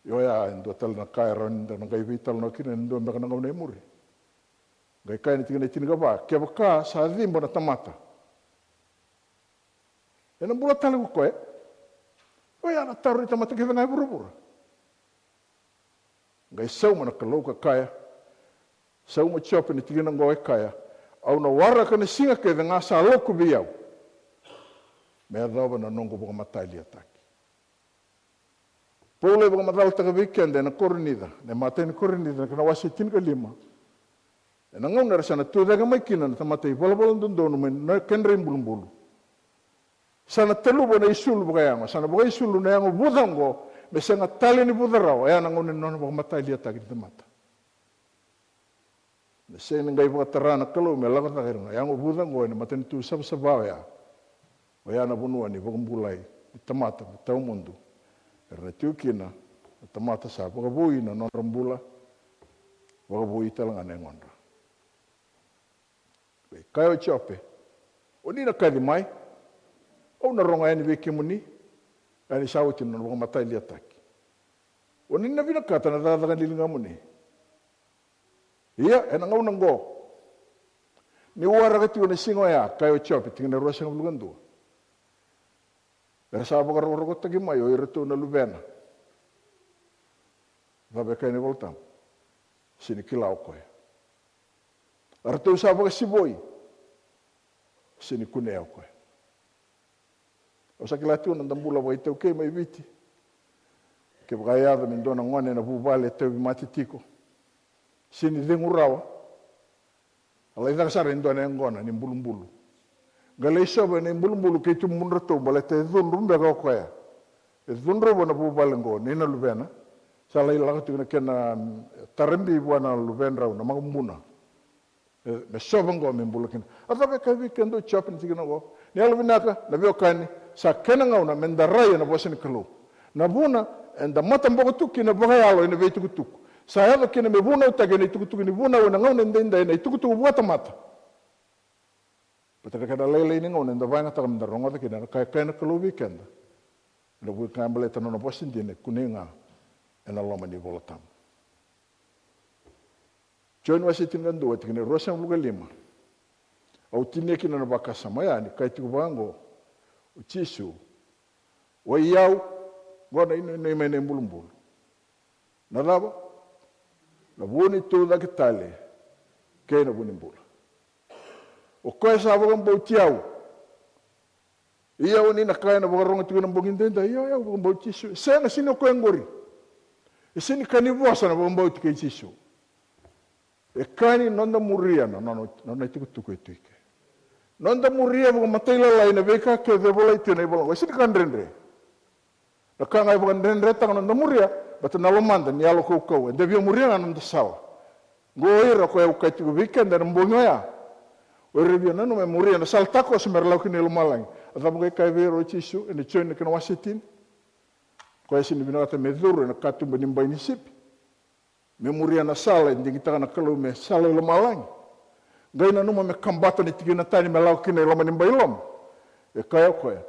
Io, oya e dua tale na ka e rawa ni da na qai veitalanoa kina ena dua beka na gauna e muri. Qai kaya na tikina e tinikava, kevaka sa ciba na tamata, ena bula tale ko koya? Oya na taro ni tamata kece ga e vuravura. Qai sauma na Kalou ka kaya, sauma Jope na tikina oqo e kaya, au na waraka na siga kece ga sa loku vei au, me yacova na noqu vakamataliataki. Paula e vakamacalataka vei keda ena Korinica, na imatai ni Korinica, na kena wase tinikalima. Ena gauna era sa na tu cake mai kina na tamata ivalavala dodonu mai na kedra ibulubulu, sa na taluva na isulu vakayago, sa na vakaisulu na yago vuca oqo, me sega tale ni vuca rawa. Oya na gauna ni nona vakamataliataki ni tamata. Na sega ni qai vakatara na Kalou me lako cake ira na yago vuca oqo ena matanitu savasava oya. Oya na vanua ni vakabulai ni tamata me tawamudu. Era na tiko kina na tamata sa vakavoui na nodra bula, vakavoui tale ga na yagodra. Qai kaya o Jope, o ni na kaci mai, au na rogo yani vei kemuni. Oya ni sa oti na nona vakamataliataki. O ni na vinakata na cakacaka ni ligamuni. Ia ena gauna oqo, ni waraka tiko na siga oya, kaya o Jope, tikina e ruasagavulu ka dua, era sa vakarokorokotaki mai o iratou na luvena. Cava e kaya na iVolatabu? Sega ni kila o koya. Eratou sa vakasivoi. Sega ni kunea o koya. Au sa kila tiko na noda bula vakaitaukei mai Viti. Kevaka e yaco me dua na gone ena vuvale e tauvimate tiko, sega ni cegu rawa, a lai caka sara e dua na yaqona ni bulubulu. Qai lai sova ena ibulubulu kei tubudratou baleta e cudru beka o koya. E cudruva na vuvale oqo nei na luvena. Sa lai lako tiko na kena, mm, tarabi vua na luvedrau na makubuna. E, me sova oqo me bula kina. A cava e kaya vei keda o Jope na tikina oqo? Ni yalovinaka na veiwekani, sa kena gauna meda rai ena vosa ni Kalou. Na vuna eda mataboko tu kina vakayalo ena veitukutuku. Sa yaco kina me vunautaki ena itukutuku ni vunau ena gauna edaidai, na itukutuku vakatamata. Baleta na kena lailai ni gauna eda vakayagataka meda rogoca kina na ka e kaya na Kalou vei keda. Ena vuku ga baleta na nona vosa dina e kunei ga ena loma ni iVolatabu. Joni wase tinikadua, tikina e ruasagavulu ka lima. Au tinia kina na vakasama oya ni kaya tiko vaka oqo o Jisu: O i au, oqo na inuinui mai na ibulubulu. Na cava? Na vu ni tucake tale kei na vu ni bula. O koya sa vakabauti au, ia o ni na kaya na vakarorogo tiko ena bogi edaidai, ia o yau vakabauti Jisu. E sega, sega ni o koya oqori. E sega ni ka ni vosa na vakabauti kei Jisu. E ka ni noda muria na nona, nona itukutuku e tu i ke. Noda muria vakamatailalai na veika kece e volai tu ena ivola oqo. E sega ni ka dredre. Na ka ga e vakadredretaka na noda muria, baleta na lomada ni yalo kaukauwa, eda via muria ga na noda sala. Oqo o ira koya au kaya tiko vei keda ena bogi oya, o ira via nanuma me muria na sala takoso me ra lako kina i lomalagi. A cava qai kaya vei ira o Jisu ena Joni na kena wase tini? Koya sega ni vinakata me curu ena katuba ni bai ni sipi, me muria na sala e digitaka na Kalou me sala i lomalagi. Qai nanuma me kabata na tikina tani me lako kina i loma ni bai loma. E kaya o koya,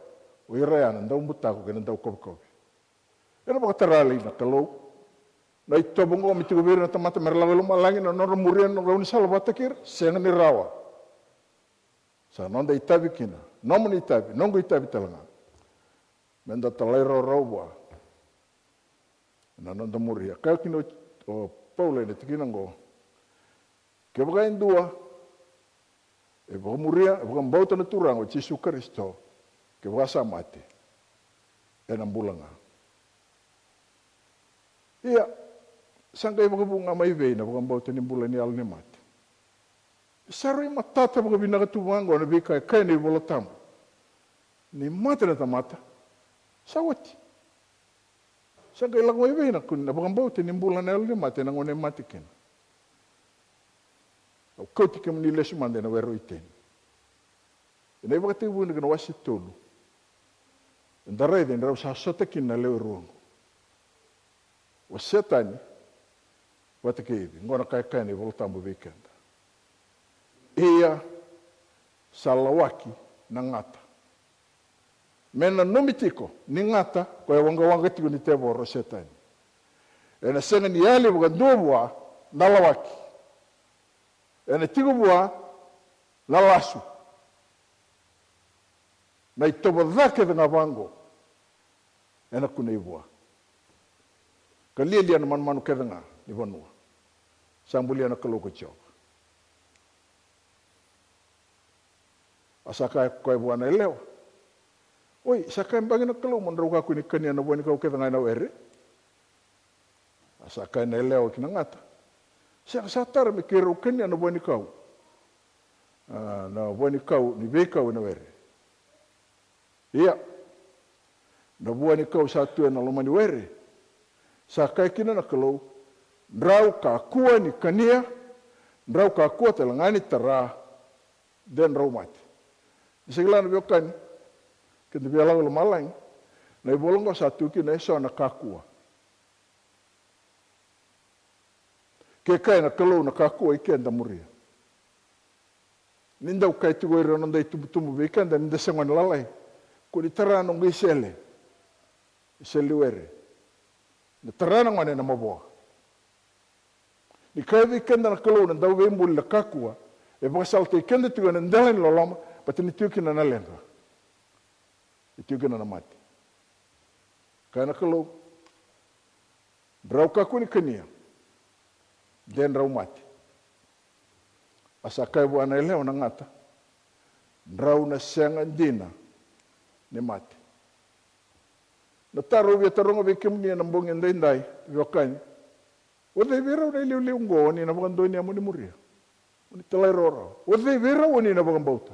o ira ya na daubutako kei na daukovekovi. Ena vakatara li na Kalou na itovo oqo me tiko vei ira na tamata me ra lako i lomalagi, na nodra muria na gaunisala vakataki ira? Sega ni rawa. Sa noda itavi kina, nomuni itavi, noqu itavi tale ga. Me da talairawarawa vua ena noda muria. Kaya kina o Paula ena tikina oqo, kevaka e dua e vakamuria, e vakabauta na Turaga o Jisu Karisito, kevaka sa mate, ena bula ga. Ia, sa qai vakavu ga mai vei na vakabauta ni bula ni yalo ni mate? Sa rui matata vakavinaka tu vaqo na veika e kaya na iVola Tabu. Ni mate na tamata, sa oti. Sa qai lako mai vei na kena vakabauta ni bula na yalo ni mate ena gauna e mate kina? Au kauti kemuni lesu mada ena were o Iteni. Ena iVakatekivu na kena wase tolu, eda raica ni rau sa sota kina na lewe rua oqo, o Setani vata kei Ivi. Oqo na ka e kaya na iVola Tabu vei keda: Ia, sa lawaki na gata. Me nanumi tiko ni gata, koya e waqawaqa tiko ni tevoro o Setani. Ena sega ni yali vakadua vua na lawaki. Ena tiko vua na lasu. Na itovo ca kece ga vaqo ena kunei vua, ka lialia na manumanu kece ga ni vanua. Sa bulia na Kalou ko Jiova. A sa kaya ko koya vua na yalewa, oi, sa kaya beka na Kalou mo drau kakua ni kania na vua ni kau kece ga ena were? A sa kaya na yalewa ki na gata, sega, sa tara me keirau kania na vua ni kau, a, na vua ni kau ni veikau ena were. Ia, na vua ni kau sa tu ena loma ni were, sa kaya kina na Kalou, drau kakua ni kania, drau kakua tale ga ni tara, de drau mate. Ni sa kila na veiwekani, keda via lako i lomalagi, na ivola oqo sa tu kina eso na kakua. Ke kaya na Kalou na kakua, i ke da muria. Ni dau kaya tiko o ira na noda itubutubu vei keda ni da se gone lalai, kua ni tara na noqu isele, isele ni were. Na tara na gone na mavoa. Ni kaya vei keda na Kalou na Dauveibuli na kakua, e vakasalataki keda tiko ena dela ni loloma, baleta ni tiko kina na leqa. E tiko kina na mate. Kaya na Kalou, drau kakua ni kania, de drau mate. A sa kaya vua na yalewa na gata, drau na sega dina ni mate. Na taro au via taroga vei kemuni ena bogi edaidai, veiwekani, o cei vei rau na iliuliu oqo o ni na vakadonuya mo ni muria? O ni talairawarawa. O cei vei rau o ni na vakabauta?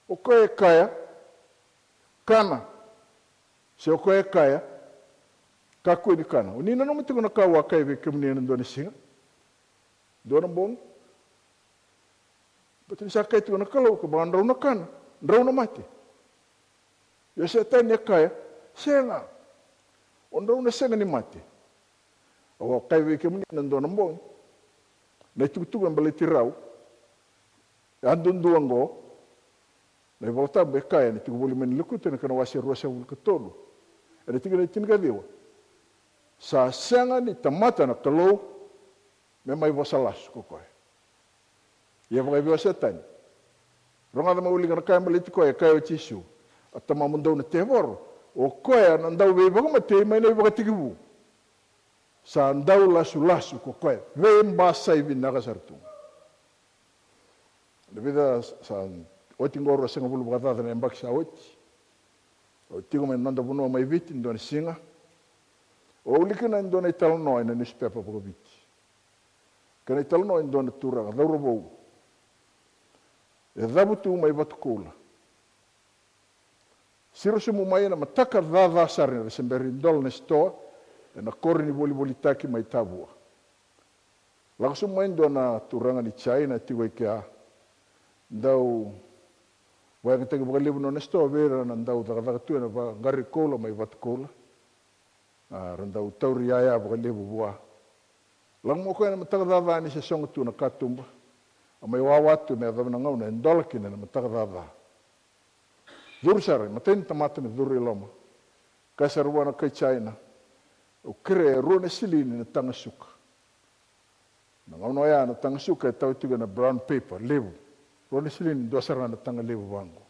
O koya e kaya, kana. Se o koya e kaya, kakua ni kana. O ni nanuma tiko na ka au a kaya vei kemuni ena dua na siga, dua na bogi? Baleta ni sa kaya tiko na Kalou, kevaka drau na kana, drau na mate. Ia o Setani e kaya, sega, o drau na sega ni mate. Au a kaya vei kemuni ena dua na bogi, na itukutuku e baleti rau yadudua oqo, na iVola Tabu e kaya, ni tiko voli mai na Lekutu ena kena wase ruasagavulu ka tolu, ena tikina e tinikaciwa, sa sega ni tamata na Kalou me mai vosa lasu ko koya. Ia vakaivei o Setani? Rogoca mo wilika na ka e baleti koya, e kaya o Jisu, a tamamudou na tevoro, o koya na dauveivakamatei mai na ivakatekivu, sa dau lasulasu ko koya. Veibasai vinaka sara tu ga. Na vica sa oti oqo, ruasagavulu vakacaca na yabaki sa oti. Au tiko mai na noda vanua mai Viti, dua na siga, au wilika kina e dua na italanoa ena niusipepa vakaviti. Kena italanoa e dua na turaga cauravou e cavutu mai Vatukoula. Siro sobu mai ena mataka caca sara ni ra se bera ni dola na sitoa ena koro ni volivolitaki mai Tavua. Lako sobu mai dua na turaga ni Jaina tiko i kea, dau vakayagataki vakalevu na nona sitoa vei ira na dau cakacaka tu ena vaqari koula mai Vatukoula. A, ra dau tauri yaya vakalevu vua. Lako mai o koya ena mataka caca ni se sogo tu na katuba, a mai wawa tu me yacova na gauna e dola kina ena mataka caca. Curu sara, imatai ni tamata me curu i loma. Kaya sara vua na kai Jaina, au kerea e rua na silini na taga suka. Na gauna oya na taga suka e tawa tiko ena brown paper levu. Rua na silini, dua sara ga na taga levu vaqo.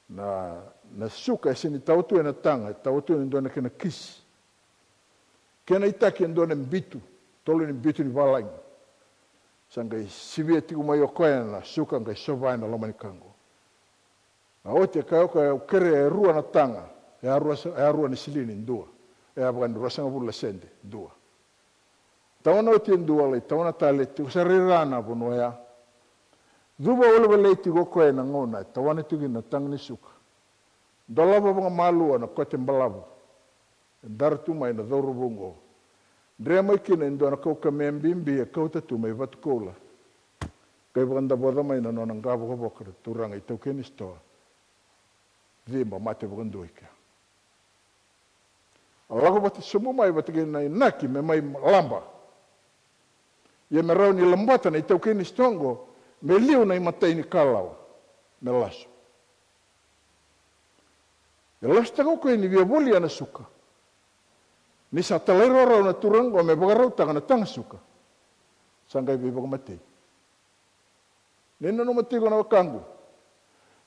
Na, na suka e sega ni tawa tu ena taga, e tawa tu ena dua na kena kisi. Kena itaki e dua na bitu, tolu ni bitu ni valagi. Sa qai sivia tiko mai o koya na suka qai sova ena loma ni ka qo. Na oti e kaya o koya, au kerea e rua na taga, e a rua sa, e a rua na silini, dua. E a vaka ni ruasagavulu na sede, dua. Tawana oti e dua, lai tawana tale, tiko sara i ra na vanua oya. Cuva walevalei tiko o koya ena gauna e tawana tiko kina na taga ni suka. Dolava vakamalua na kote balavu e dara tu mai na cauravou oqo. Dre mai kina e dua na kaukamea bibi e kauta tu mai Vatukoula. Qai vakadavoca mai na nona qavokavoka na turaga itaukei ni sitoa. Ciba, mate vakadua i kea. A lako vata sobu mai vata kei na inaki me mai laba. Ia me rawa ni labata na itaukei ni sitoa oqo me liu na imatai ni kalawa me lasu. E lasutaka o koya ni via volia na suka. Ni sa talairawarawa na turaga oqo me vakarautaka na taga suka, sa qai veivakamatei. Ni nanuma tiko na wekaqu,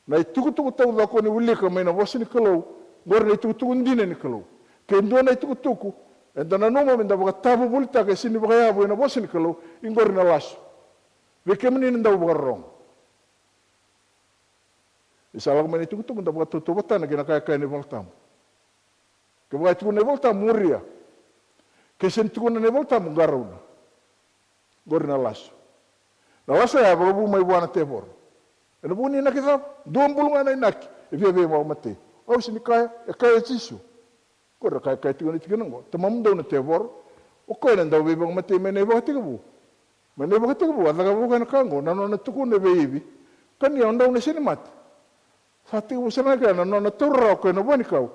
na itukutuku taucoko ni wilika mai na vosa ni Kalou, qori na itukutuku dina ni Kalou. Ke dua na itukutuku eda nanuma meda vakatavuvulitaka e sega ni vakayavu ena vosa ni Kalou, i qori na lasu. Vei kemuni na dau vakarorogo, ni sa lako mai na itukutuku, da vakatautauvatana kei na ka e kaya na iVolatabu. Kevaka e tukuna na iVolatabu, muria. Ke sega ni tukuna na iVolatabu, qarauna. Qori na lasu. Na lasu ya e vakavu mai vua na tevoro. Ena vuku ni inaki cava? Dua bulu ga na inaki e via veivakamatei. Au sega ni kaya, e kaya o Jisu. Qori na ka e kaya tiko na tikina oqo, tamamudou na tevoro, o koya na dau veivakamatei mai na ivakatekivu. Mai na ivakatekivu a cakava o koya na ka oqo, na nona tukuna vei Ivi, kania, o dau na sega ni mate. Sa tekivu sara ga kina na nona taura rawa o koya na vuanikau.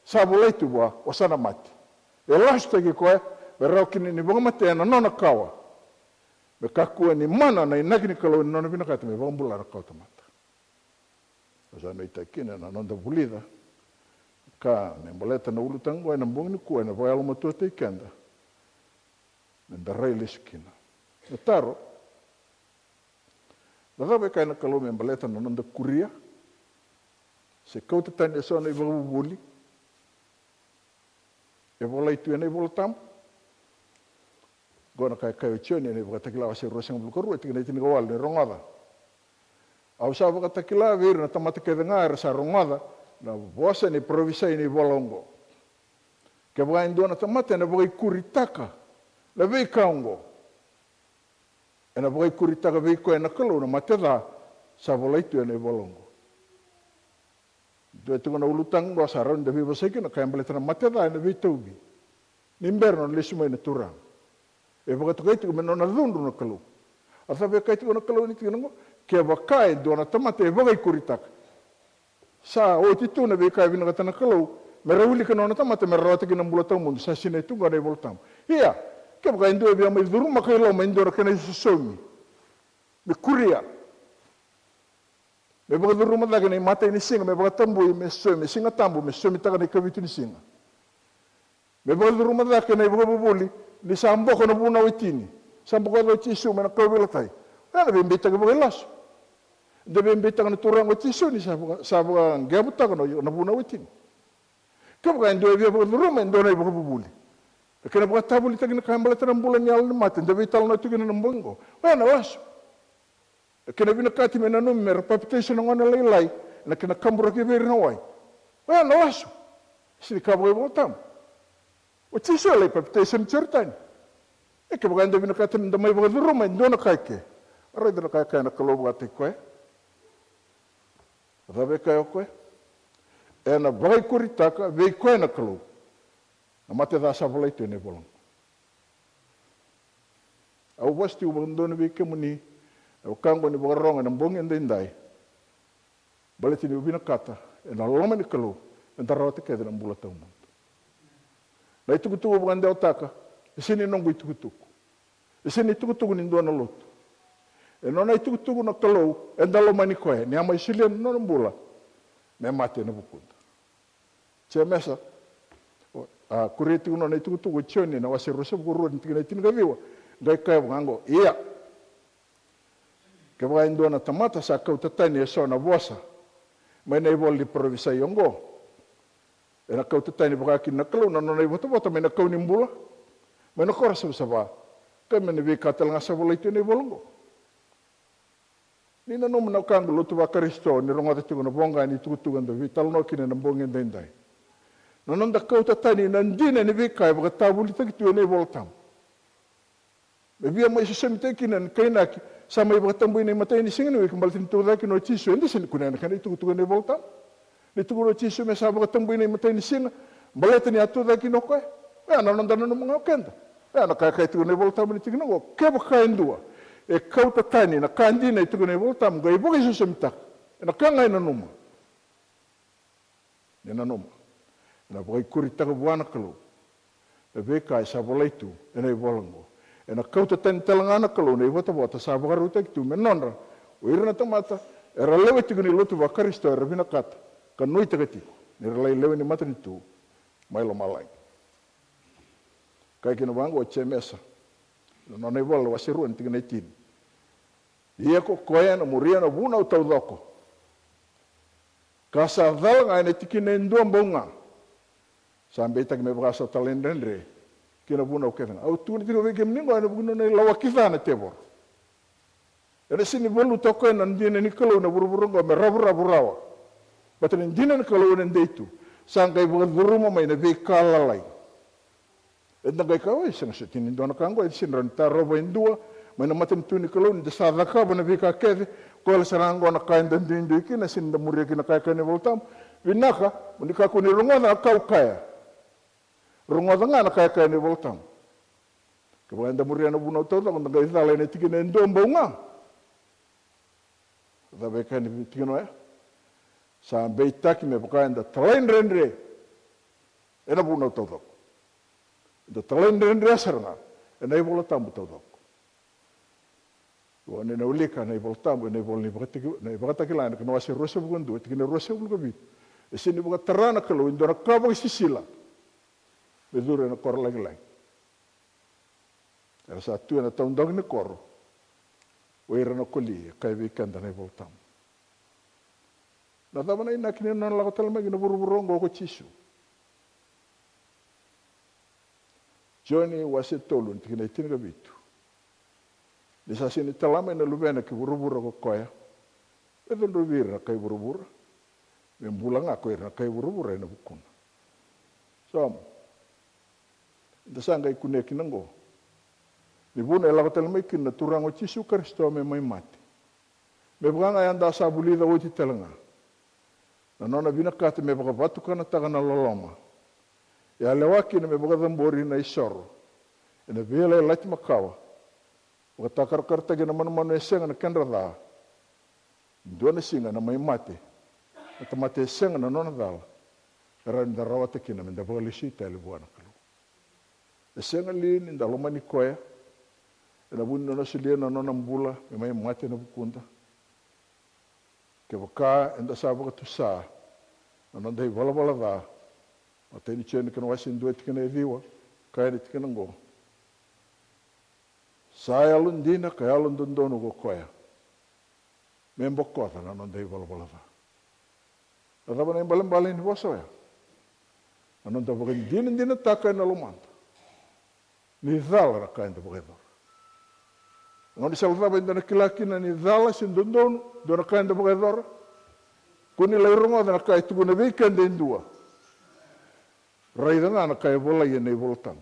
Sa volai tu vua, o sa na mate. E lasutaki koya me rawa kina ni vakamatea na nona kawa, me kakua ni mana na inaki ni Kalou ena nona vinakata me vakabula na kawa tamata. Au sa nuitaki kina na noda vulica ka me baleta na ulutaga oqo ena bogi nikua, ena vakayalomatuataki keda meda rai lesu kina. Na taro: na cava e kaya na Kalou me baleta na noda kuria se kauta tani eso na ivakavuvuli e volai tu ena iVolatabu? Oqo na ka e kaya o Joni ena iVakatakila wase ruasagavulu ka rua, tikina e tinikawalu, ni rogoca. Au sa vakatakila vei ira na tamata kece ga era sa rogoca na vosa ni parofisai ni ivola oqo. Kevaka e dua na tamata ena vakaikuritaka na veika oqo, ena vakaikuritaka vei koya na Kalou na mate ca sa volai tu ena ivola oqo. Dua tiko na ulutaga oqo sa rawa ni da veivosaki kina, ka e baleta na mate ca ena veitauvi ni bera nona lesu mai na Turaga. E vakatokai tiko me nona cudru na Kalou. A cava e kaya tiko na Kalou ena tikina oqo? Kevaka e dua na tamata e vakaikuritaka, sa oti tu na veika e vinakata na Kalou me ra wilika na nona tamata me ra rawata kina na bula tawamudu, sa sinai tu ga na iVolatabu. Ia, kevaka e dua e via mai curumaka i loma e dua na kena isosomi, me kuria, me vakacuruma cake na imatai ni siga me vakatabui, me somi, me Siga Tabu, me somitaka na ikavitu ni siga, me vakacuruma cake na ivakavuvuli ni sa boko na vunau e tini, sa bokoca o Jisu mai na kauveilatai. Oya na veibeitaki vakailasu. Da veibeitaka na Turaga o Jisu ni sa vaka, sa vakaqevutaka na, na vunau e tini. Kevaka e dua e via vakacuruma e dua na ivakavuvuli, na kena vakatavulitaki na ka e baleta na bula ni yalo ni mate, da veitalanoa tiko kina na bogi oqo, oya na lasu. Na kena vinakati me nanumi me ra papitaiso na gone lailai ena kena kaburaki vei ira na wai, oya na lasu. Sega ni ka vakaiVolatabu. O Jisu e lai papitaiso ena Joritani. E kevaka eda vinakata me da mai vakacuruma e dua na ka eke, a raica na ka e kaya na Kalou vakataki koya. A cava e kaya o koya? Ena vakaikuritaka vei koya na Kalou na mate ca sa volai tu ena ivola oqo. Au vosa tiko vakadodonu vei kemuni na wekaqu ni vakarorogo ena bogi edaidai, baleta niu vinakata ena loma ni Kalou eda rawata kece na bula tawamudu. Na itukutuku vakadewataka e sega ni noqu itukutuku. E sega ni itukutuku ni dua na lotu. E nona itukutuku na Kalou, eda lomani koya ni a mai solia na nona bula me mate ena vukuda. Jemesa, a, kuria tiko na nona itukutuku o Joni ena wase ruasagavulu ka rua, na tikina e tinikaciwa, qai kaya vaka oqo: Ia, kevaka e dua na tamata sa kauta tani eso na vosa mai na ivola ni parofisai oqo. Ena kauta tani vaka kina na Kalou na nona ivotavota mai na kau ni bula, mai na koro savasava, ka mai na veika tale ga sa volai tu ena ivola oqo. Ni nanuma na wekaqu lotu vaKarisito, ni rogoca tiko na voqa ni tukutuku eda veitalanoa kina ena bogi edaidai. Na noda kauta tani na dina ni veika e vakatavulitaki tu ena iVola Tabu. Me via mai sosomitaki kina na kainaki sa mai vakatabui na imatai ni siga ni wiki, baleta ni tucake kina o Jisu, eda sega ni kunea na kena itukutuku ena iVola Tabu. Ni tukuna o Jisu me sa vakatabui na imatai ni siga, baleta ni a tucake kina o koya. Oya na noda nanuma ga o keda. Oya na ka e kaya tiko na iVola Tabu ni tikina oqo. Kevaka e dua e kauta tani na ka dina e tukuna na iVola Tabu, qai vakaisosomitaka ena ka ga e nanuma. Ni nanuma, ena vakaikuritaka vua na Kalou na veika e sa volai tu ena ivola oqo. Ena kauta tani tale ga na Kalou na ivotavota sa vakarautaki tu me nodra o ira na tamata era lewe tiko ni lotu vaKarisito era vinakata ka nuitaka tiko ni ra lai lewe ni matanitu mai lomalagi. Kaya kina vaqo o Jemesa na nona ivola, wase rua, na tikina e tini: Ia ko koya ena muria na vunau taucoko, ka sa cala ga ena tikina e dua bau ga, sa beitaki me vaka sa talaidredre ki na vunau kece ga. Au tukuna tiko vei kemuni oqo ena vuku ni nona ilawaki ca na tevoro. Ena sega ni valuta o koya na dina ni Kalou ena vuravura oqo me ravuravu rawa. Baleta na dina ni Kalou ena dei tu, sa qai vakacuruma mai na veika lalai. Eda qai kaya, oi, sega soti ni dua na ka oqo, e sega ni rawa ni tarova e dua mai na matanitu ni Kalou, ni da sa cakava na veika kece. Koya sara ga oqo na ka eda duidui kina, sega ni da muria kina na ka e kaya na iVola Tabu. Vinaka mo ni kakua ni rogoca na ka au kaya, rogoca ga na ka e kaya na iVola Tabu. Kevaka eda muria na vunau taucoko, da qai cala ena tikina e dua bau ga. Cava e kaya na tikina oya? Sa beitaki me vaka eda talaidredre ena vunau taucoko. Eda talaidredre sara ga ena iVola Tabu taucoko. Io, ni na wilika na iVola Tabu ena ivola ni Vakataki-, na iVakatakila, ena kena wase ruasagavulu ka dua, tikina ruasagavulu ka vitu. E sega ni vakatara na Kalou e dua na ka vakasisila me curu ena koro lagilagi. Era sa tu ena taudaku ni koro o ira na koli, e kaya vei keda na iVola Tabu. Na cava na inaki ni nona lako tale mai ki na vuravura oqo ko Jisu? Joni wase tolu, na tikina e tinikavitu: Ni sa sega ni tala mai na Luvena ki vuravura ko koya me cudruvi ira na kai vuravura, me bula ga ko ira na kai vuravura ena vukuna. So, eda sa qai kunea kina oqo ni vuna e lako tale mai kina na Turaga o Jisu Karisito me mai mate. Me vaka ga eda sa vulica oti tale ga, na nona vinakata me vakavatukanataka na loloma, e a lewa kina me vakacabori na isoro ena Veiyalayalati Makawa, vakatakarakarataki ena manumanu e sega na kedra ca. Dua na siga ena mai mate na tamata e sega na nona cala, me rawa ni da rawata kina me da vakalesui tale vua na Kalou. E sega li ni da lomani koya ena vuku ni nona solia na nona bula me mai mate ena vukuda? Kevaka eda sa vakatusa na noda ivalavala ca, matai ni Joni kena wase dua, tikina e ciwa, kaya na tikina oqo: Sa yalodina ka yalododonu ko koya me bokoca na noda ivalavala ca. Na cava na ibalebale ni vosa oya? Na noda vakadinadinataka ena lomada ni cala na ka eda vakayacora. Na gaunisala cava eda na kila kina ni cala se dodonu dua na ka eda vakayacora? Ko ni lai rogoca na ka e tukuna vei keda e dua. Raica ga na ka e volai ena iVola Tabu.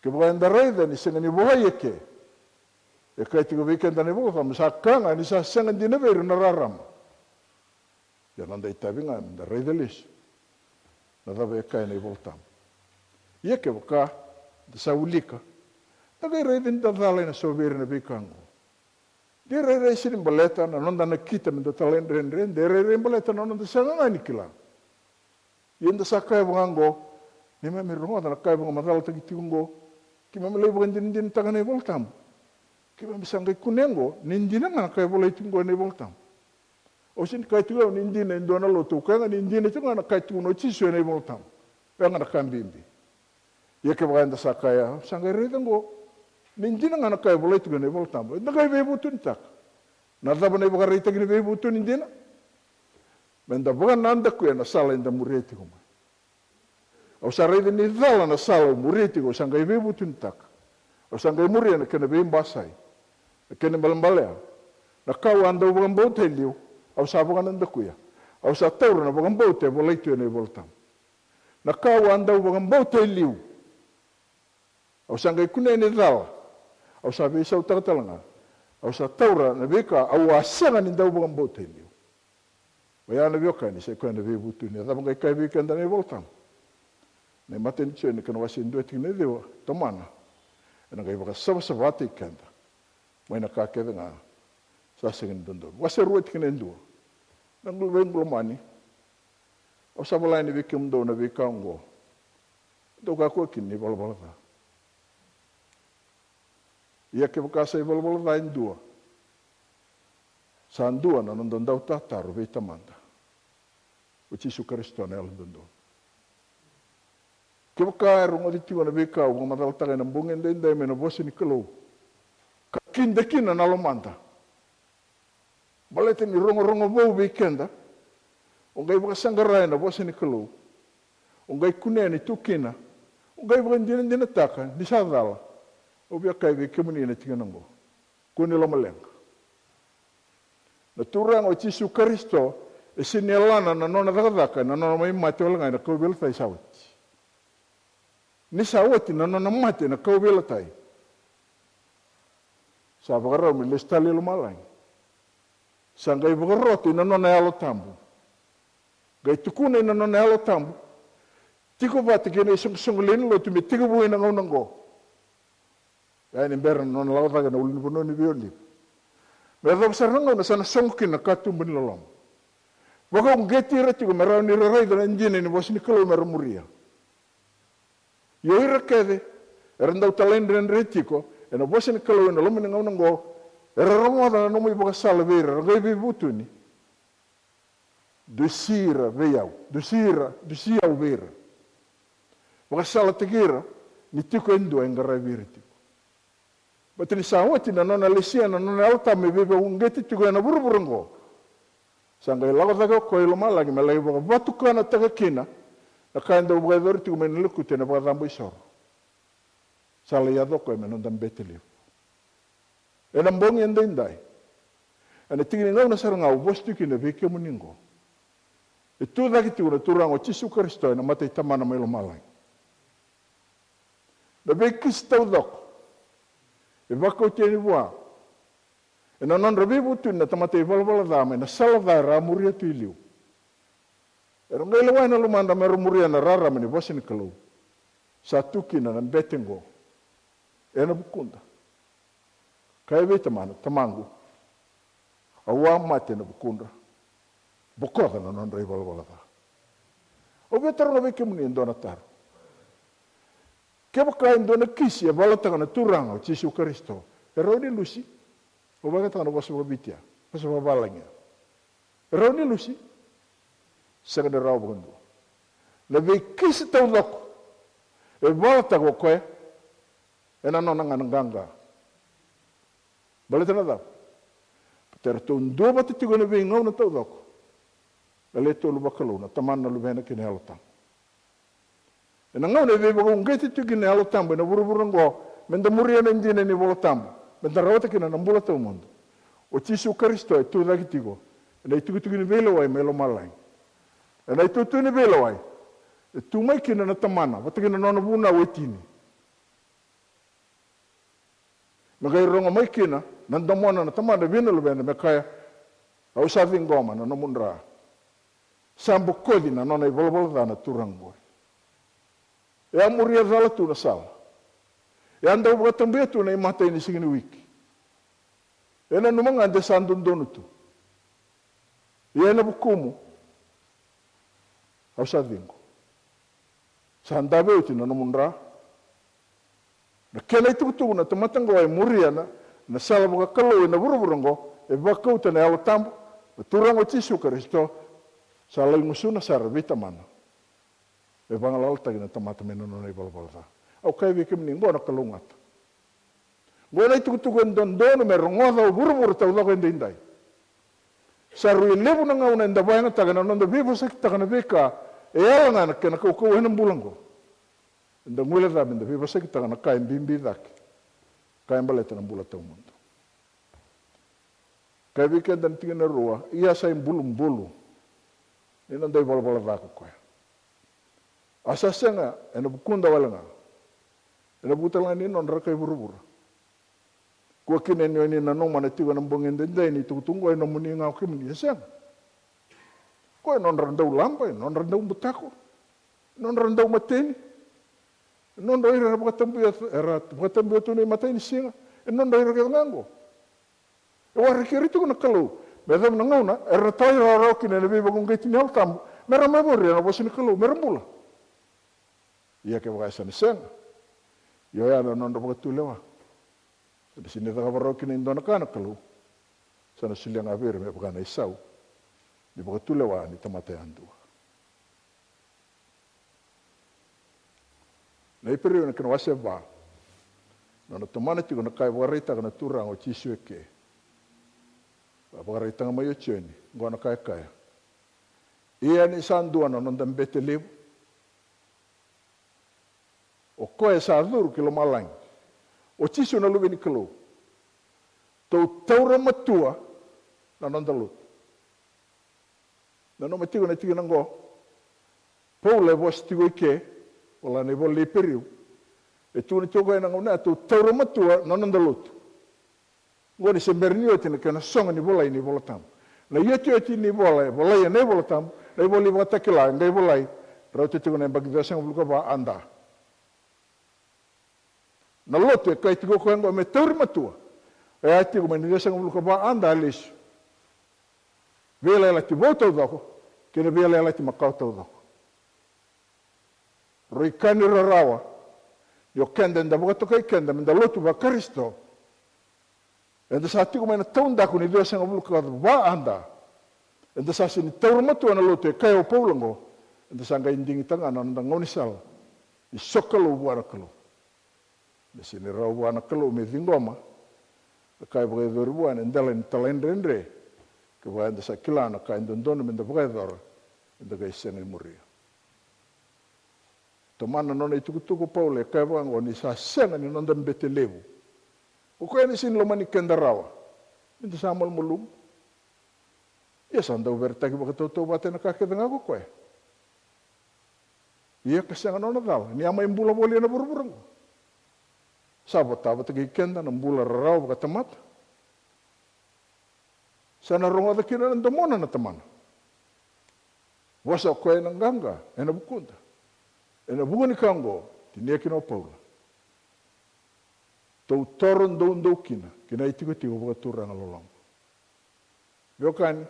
Kevaka eda raica ni sega ni volai eke, e kaya tiko vei keda na iVola Tabu, sa ka ga ni sa sega dina vei ira na rarama. Ia na noda itavi ga me da raica lesu na cava e kaya na iVola Tabu. Ia kevaka da sa wilika, da qai raica ni da cala ena so vei ira na veika oqo. De rairai sega ni baleta na noda nakita me da talaidredre, de rairai baleta na noda sega ga ni kila. Ia da sa kaya vaka oqo, ni keimami rogoca na ka e vakamacalataki tiko oqo, keimami lai vakadinadinataka na iVola Tabu. Keimami sa qai kunea oqo ni dina ga na ka e volai tiko oqo ena iVola Tabu. Au sega ni kaya tiko au ni dina e dua na lotu, au kaya ga ni dina tiko ga na ka e tukuna o Jisu ena iVola Tabu. Oya ga na ka bibi. Ia kevaka eda sa kaya, au sa qai raica oqo ni dina ga na ka e volai tiko ena iVola Tabu, eda qai veivutunitaka. Na cava na ivakaraitaki ni veivutuni dina? Me da vakanadakuya na sala eda muria tiko mai. Au sa raica ni cala na sala au muria tiko, au sa qai veivutunitaka. Au sa qai muria na kena veibasai, na kena balebalea. Na ka au a dau vakabauta e liu, au sa vakanadakuya. Au sa taura na vakabauta e volai tu ena iVolatabu. Na ka au a dau vakabauta e liu, au sa qai kunea ni cala. Au sa veisautaka tale ga. Au sa taura na veika au a sega ni dau vakabauta e liu. Oya na veiwekani, sa i koya na veivutuni. A cava qai kaya vei keda na iVolatabu? Na imatai ni Joni, kena wase dua, tikina e ciwa, tomana. Ena qai vakasavasavataki keda mai na ka kece ga sa sega ni dodonu. Wase rua, tikina e dua. Na qu-, veiqu lomani, au sa vola yani vei kemudou na veika oqo. Dou kakua kina ni valavala ca. Ia kevaka sa ivalavala ca e dua, sa dua na noda dautataro vei Tamada, o Jisu Karisito na Yalododonu. Kevaka e rogoci tiko na veika au vakamacalataka ena bogi edaidai mai na vosa ni Kalou, ka kida kina na lomada, baleta ni rogorogo vou vei keda, o qai vakasaqara ena vosa ni Kalou, o qai kunea ni tu kina, o qai vakadinadinataka ni sa cala. Au via kaya vei kemuni ena tikina oqo, kua ni lomaleqa. Na Turaga o Jisu Karisito e sega ni yalana na nona cakacaka ena nona mai mate wale ga ena kauveilatai sa oti. Ni sa oti na nona mate ena kauveilatai, sa vakarau me lesu tale i lomalagi. Sa qai vakarota ina nona Yalo Tabu. Qai tukuna ina nona Yalo Tabu, tiko vata kei na isoqosoqo lewe ni lotu me tekivu ina gauna oqo. Ia ni bera na nona lako cake na ulunivanua ni Veiolive, me yacova sara na gauna sa na sogo kina na katuba ni loloma. Vakauqeti ira tiko me rawa ni ra raica na dina ni vosa ni Kalou me ra muria. Ia o ira kece era dau talaidredre tiko ena vosa ni Kalou ena loma ni gauna oqo, era rogoca na nomu ivakasala vei ira, ra qai veivutuni. Dusi ira vei au, dusi ira, dusi au vei ira. Vakasalataki ira ni tiko e dua e qaravi ira tiko. Baleta ni sa oti na nona lesia na nona Yalo Tabu me veivakauqeti tiko ena vuravura oqo, sa qai lako cake o koya i lomalagi me lai vakavatukanataka kina na ka e dau vakayacori tiko mai na lekutu ena vakacabo isoro. Sa lai yaco o koya me noda bete levu. Ena bogi edaidai, ena tiki ni gauna sara ga au vosa tiko kina vei kemuni oqo, e tu cake tiko na Turaga o Jisu Karisito ena mata i Tamana mai lomalagi. Na veikisi taucoko e vakauti yani vua ena nodra veivutuni na tamata ivalavala ca mai na sala ca era a muria tu i liu. Era qai lewa ena lomadra me ra muria na rarama ni vosa ni Kalou. Sa tu kina na bete oqo ena vukuda. Kaya vei Tamana, Tamaqu, au a mate ena vukudra. Bokoca na nodra ivalavala ca. Au via taroga vei kemuni e dua na taro. Kevaka e dua na kisi e valataka na Turaga o Jisu Karisito, e rawa ni lusi? Au vakayagataka na vosa vakaViti ya, vosa vakavalagi ya. E rawa ni lusi? Sega ni rawa vakadua. Na veikisi taucoko e valataka o koya ena nona ga na qaqa. Baleta na cava? Baleta eratou duavata tiko ena veigauna taucoko na Le Tolu Vakalou, na Tamana, na Luvena kei na Yalo Tabu. Ena gauna e veivakauqeti tiko kina na Yalo Tabu ena vuravura oqo, meda muria na dina ni Vola Tabu, meda rawata kina na bula tawamudu, o Jisu Karisito e tu cake tiko ena itukutuku ni veilewai mai lomalagi. Ena itutu ni veilewai e tu mai kina na Tamana vata kei na nona vunau e tini. Me qai rogo mai kina na domona na Tamana vei na Luvena me kaya, au sa ciqoma na nomu dra. Sa bokoci na nona ivalavala ca na turaga qori. E a muria cala tu na sala. E a dau vakatabuya tu na imatai ni siga ni wiki. E nanuma ga de sa dodonu tu. Ia ena vukumu, au sa ciqo. Sa dave oti na nomu dra. Na kena itukutuku na tamata qo e muria na, na sala vakalou ena vuravura qo, e vakauta na Yalo Tabu, na Turaga o Jisu Karisito, sa lai gusuna sara vei Tamana. E vagalalataki na tamata mai na nona ivalavala ca. Au kaya vei kemuni, qo na kalougata. Qo na itukutuku e dodonu me rogoca o vuravura taucoko edaidai. Sa rui levu na gauna eda vakayagataka na noda veivosakitaka na veika e yala ga na kena kaukauwa ena bula oqo. Eda guileca meda veivosakitaka na ka e bibi cake, ka e baleta na bula tawamudu. Kaya vei keda na tikina e rua, ia sa ibulubulu ni noda ivalavala ca ko koya. A sa sega ena vukuda wale ga, ena vuku tale ga ni nodra kai vuravura. Kua kina ni o ni nanuma na tiko ena bogi edaidai ni tukutuku oqo e nomuni ga o kemuni, e sega. Ko e nodra dau laba, e nodra dau butako, e nodra dau mateni, e nodra o ira era vakatabuya, era vakatabuya tu na imatai ni siga, e nodra o ira kece ga oqo. E waraki ira tiko na Kalou me yacova na gauna era na talairawarawa kina ena veivakauqeti ni Yalo Tabu, mera mai vakaraica na vosa ni Kalou, mera bula. Ia kevaka e sa na sega, ia oya na nodra vakatulewa. Sa na sega ni cakava rawa kina e dua na ka na Kalou. Sa na solia ga vei ira me vaka na isau ni vakatulewa ni tamata yadua. Na Iperiu na kena wase va, na nona tomana tiko na ka e vakaraitaka na Turaga o Jisu eke. A vakaraitaka mai o Joni, oqo na ka e kaya. Ia ni sa dua na noda bete levu, o koya sa curu ki lomalagi, o Jisu na Luve ni Kalou, tou taura matua na noda lotu. Nanuma tiko na tikina oqo, Paula e vosa tiko eke, vola na ivola ni Iperiu. E tukuna tiko o koya ena gauna ya, tou taura matua na noda lotu. Oqo ni se bera ni oti na kena sogo ni volai na iVola Tabu. Na iotioti ni vola e volai ena iVola Tabu, na ivola ni Vakatakila e qai volai, rauta tiko na yabaki ciwasagavulu ka va A D. Na lotu e kaya tiko o koya oqo me tauri matua, e a tiko mai na ciwasagavulu ka va A D lesu. Veiyalayalati vou taucoko kei na veiyalayalati makawa taucoko. Rui ka ni rarawa ni o keda eda vakatokai keda meda lotu vaKarisito. Eda sa tiko mai na taudaku ni ciwasagavulu ka va A D. Eda sa sega ni taura matua na lotu e kaya o Paula oqo. Eda sa qai digitaka ga na noda gaunisala ni sokalou vua na Kalou. Me sega ni rawa vua na Kalou me ciqoma na ka e vakayacori vua ena dela ni talaidredre. Kevaka eda sa kila na ka e dodonu meda vakayacora, eda qai sega ni muria. Tomana na nona itukutuku o Paula e kaya vaka oqo ni sa sega ni noda bete levu. O koya ni sega ni lomani keda rawa. Ni da sa malumalumu. Ia sa dau veretaki vakatautauvata ena ka kece ga ko koya. Ia ka sega na nona cala ni a mai bula voli ena vuravura oqo. Sa vota vata kei keda na bula rarawa vakatamata. Sa na rogoca kina na domona na Tamana. Vosa o koya ena qaqa ena vukuda. Ena vuku ni ka oqo, tinia kina o Paula. Tou toro doudou kina ki na itikotiko vakaturaga loloma. Veiwekani,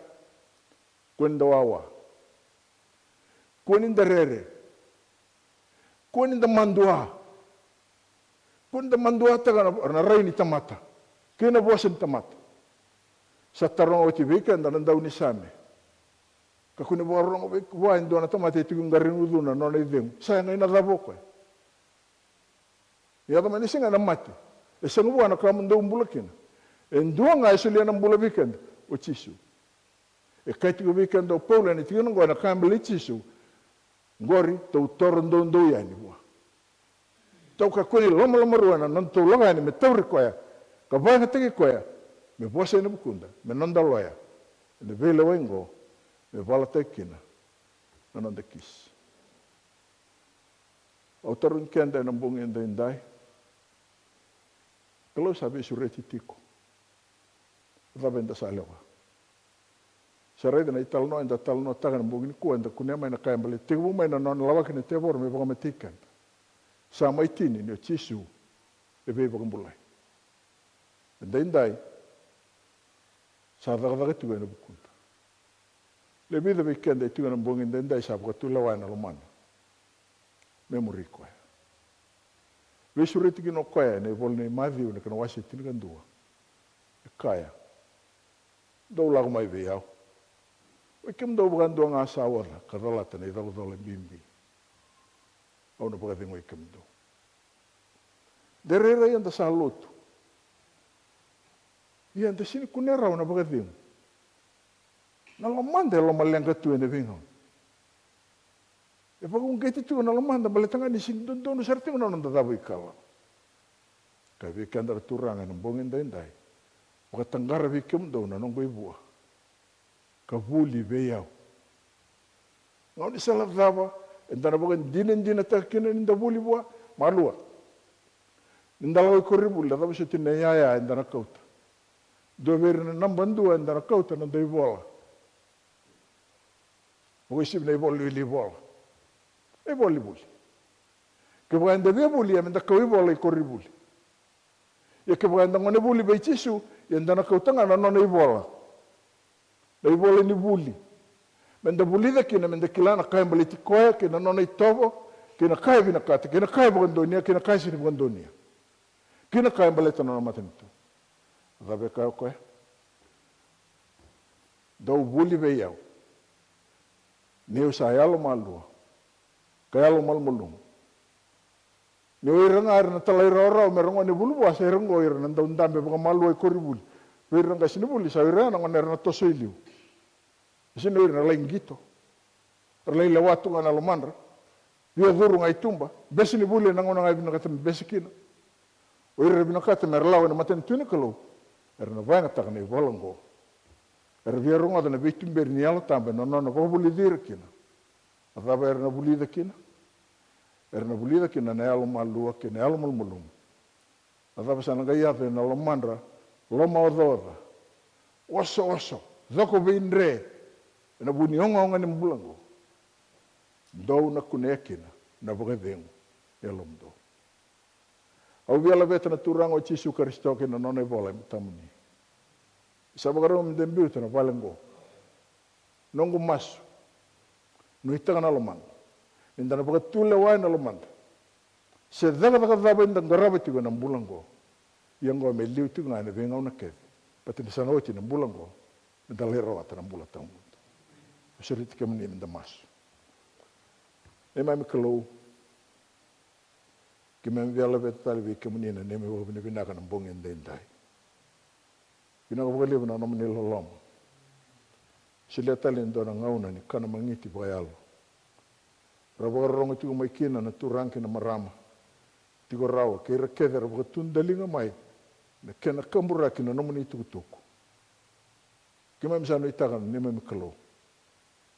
kua ni da wawa. Kua ni da rere. Kua ni da madua. Kua ni da maduataka na, na rai ni tamata kei na vosa ni tamata. Sa taroga oti vei keda na daunisame. Kakua ni vakarorogo vei, vua e dua na tamata e tiko i qari ni ucuna na nona icegu. Sa yaga ina cava o koya? Ni yaco mai na siga ena mate, e sega vua na ka mo dou bula kina. E dua ga e solia na bula vei keda, o Jisu. E kaya tiko vei keda o Paula ena tikina oqo, ena kaya balei Jisu, qori tou toro doudou yani vua. Tou kakua ni lomalomarua ena noda tou lako yani me tauri koya, ka vakayagataki koya me vosa ena vukuda, me noda loya ena veilewai oqo, me valataki kina na noda kisi. Au tarogi keda ena bogi edaidai. Kalou sa veisureti tiko. Cava eda sa lewa? Sa raica na italanoa eda talanoataka ena bogi nikua, eda kunea mai na ka e baleti, tekivu mai na nona lawaki na tevoro me vakamatei keda. Sa mai tini ni o Jisu e veivakabulai. Edaidai sa cakacaka tiko ena vukuda. Le vica vei keda e tiko ena bogi edaidai sa vakatulewa ena lomana me muri koya. Veisureti kina o koya ena ivola nei Maciu na kena wase tinikadua. E kaya, dou lako mai vei au, oi kemudou vakadua ga sa oca ka calata na icolacola bibi. Au na vakacegui kemudou. De rairai eda sa lotu, ia eda sega ni kunea rawa na vakacegu. Na lomada e lomaleqa tu ena veigauna. E vakauqeti tiko na lomada baleta ga ni sega ni dodonu sara tiko na noda cava ikalawa. Kaya vei keda na Turaga ena bogi edaidai, vakataqara vei kemudou na noqu ivua ka vuli vei au. Gaunisala cava eda na vakadinadinataka kina ni da vuli vua? Malua, ni da lako i koronivuli, na cava soti na iyaya eda na kauta? Dua vei ira na naba dua eda na kauta na noda ivola. Vakauasivi na ivola ni wili ivola, na ivola ni vuli. Kevaka eda via vuli, ia meda kau ivola i koronivuli. Ia kevaka eda gone vuli vei Jisu, ia eda na kauta ga na nona ivola, na ivola ni vuli, meda vulica kina, meda kila na ka e baleti koya kei na nona itovo, kei na ka e vinakata, kei na ka e vakadonuya, kei na ka e sega ni vakadonuya, kei na ka e baleta na nona matanitu. A cava e kaya o koya? Dou vuli vei au, niu sa yalomalua ka yalomalumalumu. Ni o ira ga era na talairawarawa me ra gone vuli vua, sa ira oqo ira na dau dabe vakamalua i koronivuli. Vei ira na qasenivuli, sa ira na gone era na toso i liu. E sega ni o ira na lai qito, ra lai lewa tu ga na lomadra. Via curu ga i tuba, bese ni vuli ena gauna ga e vinakata me bese kina. O ira era vinakata me ra lako ena matanitu ni Kalou, era na vakayagataka na ivola oqo. Era via rogoca na veituberi ni Yalo Tabu ena nona vakavulici ira kina. A cava era na vulica kina? Era na vulica kina na yalomalua kei na yalomalumalumu. A cava sa na qai yaco ena lomadra lomaocaoca, osooso, coko veidre ena vuku ni ogaoga ni bula oqo? Dou na kunea kina na vakacegu e yalomudou. Au via laveta na Turaga o Jisu Karisito kei na nona ivola e matamuni. Sa vakarau me da biuta na vale oqo. Noqu masu, nuitaka na lomaqu, ni da na vakatulewa ena lomada. Se cakacaka cava eda qarava tiko ena bula oqo, ia oqo me liu tiko ga ena veigauna kece, baleta ni sa na oti na bula oqo, me da lai rawata na bula tawamudu. Au sureti kemuni me da masu. Neimami Kalou, keimami via laveta tale vei kemuni na neimami vakavinavinaka na bogi edaidai. Vinaka vakalevu na nomuni loloma. Solia tale e dua na gauna ni kana magiti vakayalo, ra vakarorogo tiko mai kina na turaga kei na marama tiko rawa, kei ira kece era vakatudaliga mai na kena kaburaki na nomuni itukutuku. Keimami sa nuitaka na neimami Kalou,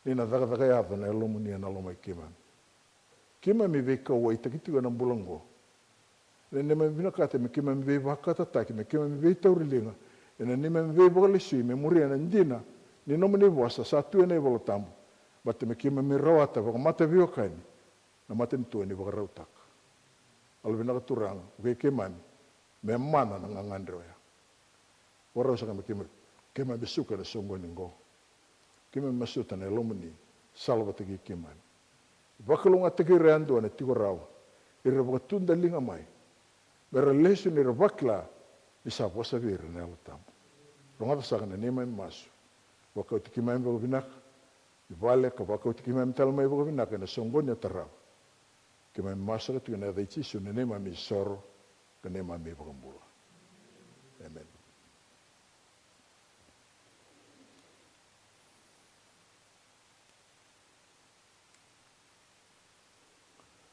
ni na cakacaka yaco na Yalomuni ena loma i keimami. Keimami veikauwaitaki tiko ena bula oqo. Ena neimami vinakata me keimami veivakatataki, me keimami veitauriliga ena neimami veivakalesui me muria na dina ni nomuni vosa sa tu ena iVola Tabu, baleta me keimami rawata vakamataveiwekani na matanitu o ni vakarautaka. Yalovinaka Turaga, vukei keimami me mana na gagadre oya. Vakarau saka me keimami, keimami suka ena soqoni oqo. Keimami masuta na Yalomuni sala vata kei keimami. Vakalougatataki ira yadua na tiko rawa, ira vakatudaliga mai, me ra lesu ni ra vakila ni sa vosa vei ira na Yalo Tabu. Rogoca saka na neimami masu. Vakauti keimami vakavinaka i vale, ka vakauti keimami tale mai vakavinaka ena soqoni e tarava. Keimami masu saka tiko ena yaca i Jisu na neimami isoro ka neimami iVakabula. Emeni.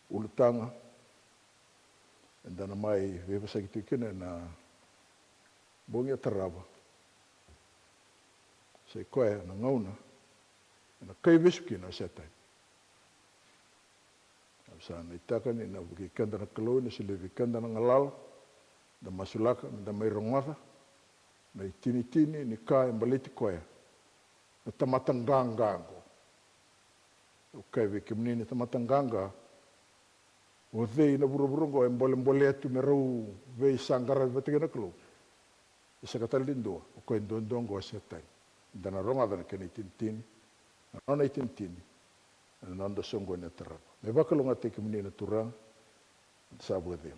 Ulutaga eda na mai veivosaki tiko kina ena bogi e tarava, sa i koya na gauna ena kaivesu kina o Setani. Au sa nuitaka ni na vukei keda na Kalou, ni solia vei keda na galala, da masulaka me da mai rogoca na itinitini ni ka e baleti koya na tamata qaqa oqo. Au kaya vei kemuni na tamata qaqa, o cei na vuravura oqo e bolebolea tu me rau veisaqaravi vata kei na Kalou? E sega tale ni dua, o koya duadua oqo o Setani. Da na rogoca na kena itinitini, na nona itinitini ena noda soqoni e tarava. Me vakalougatataki kemuni na Turaga, da sa vakacegu.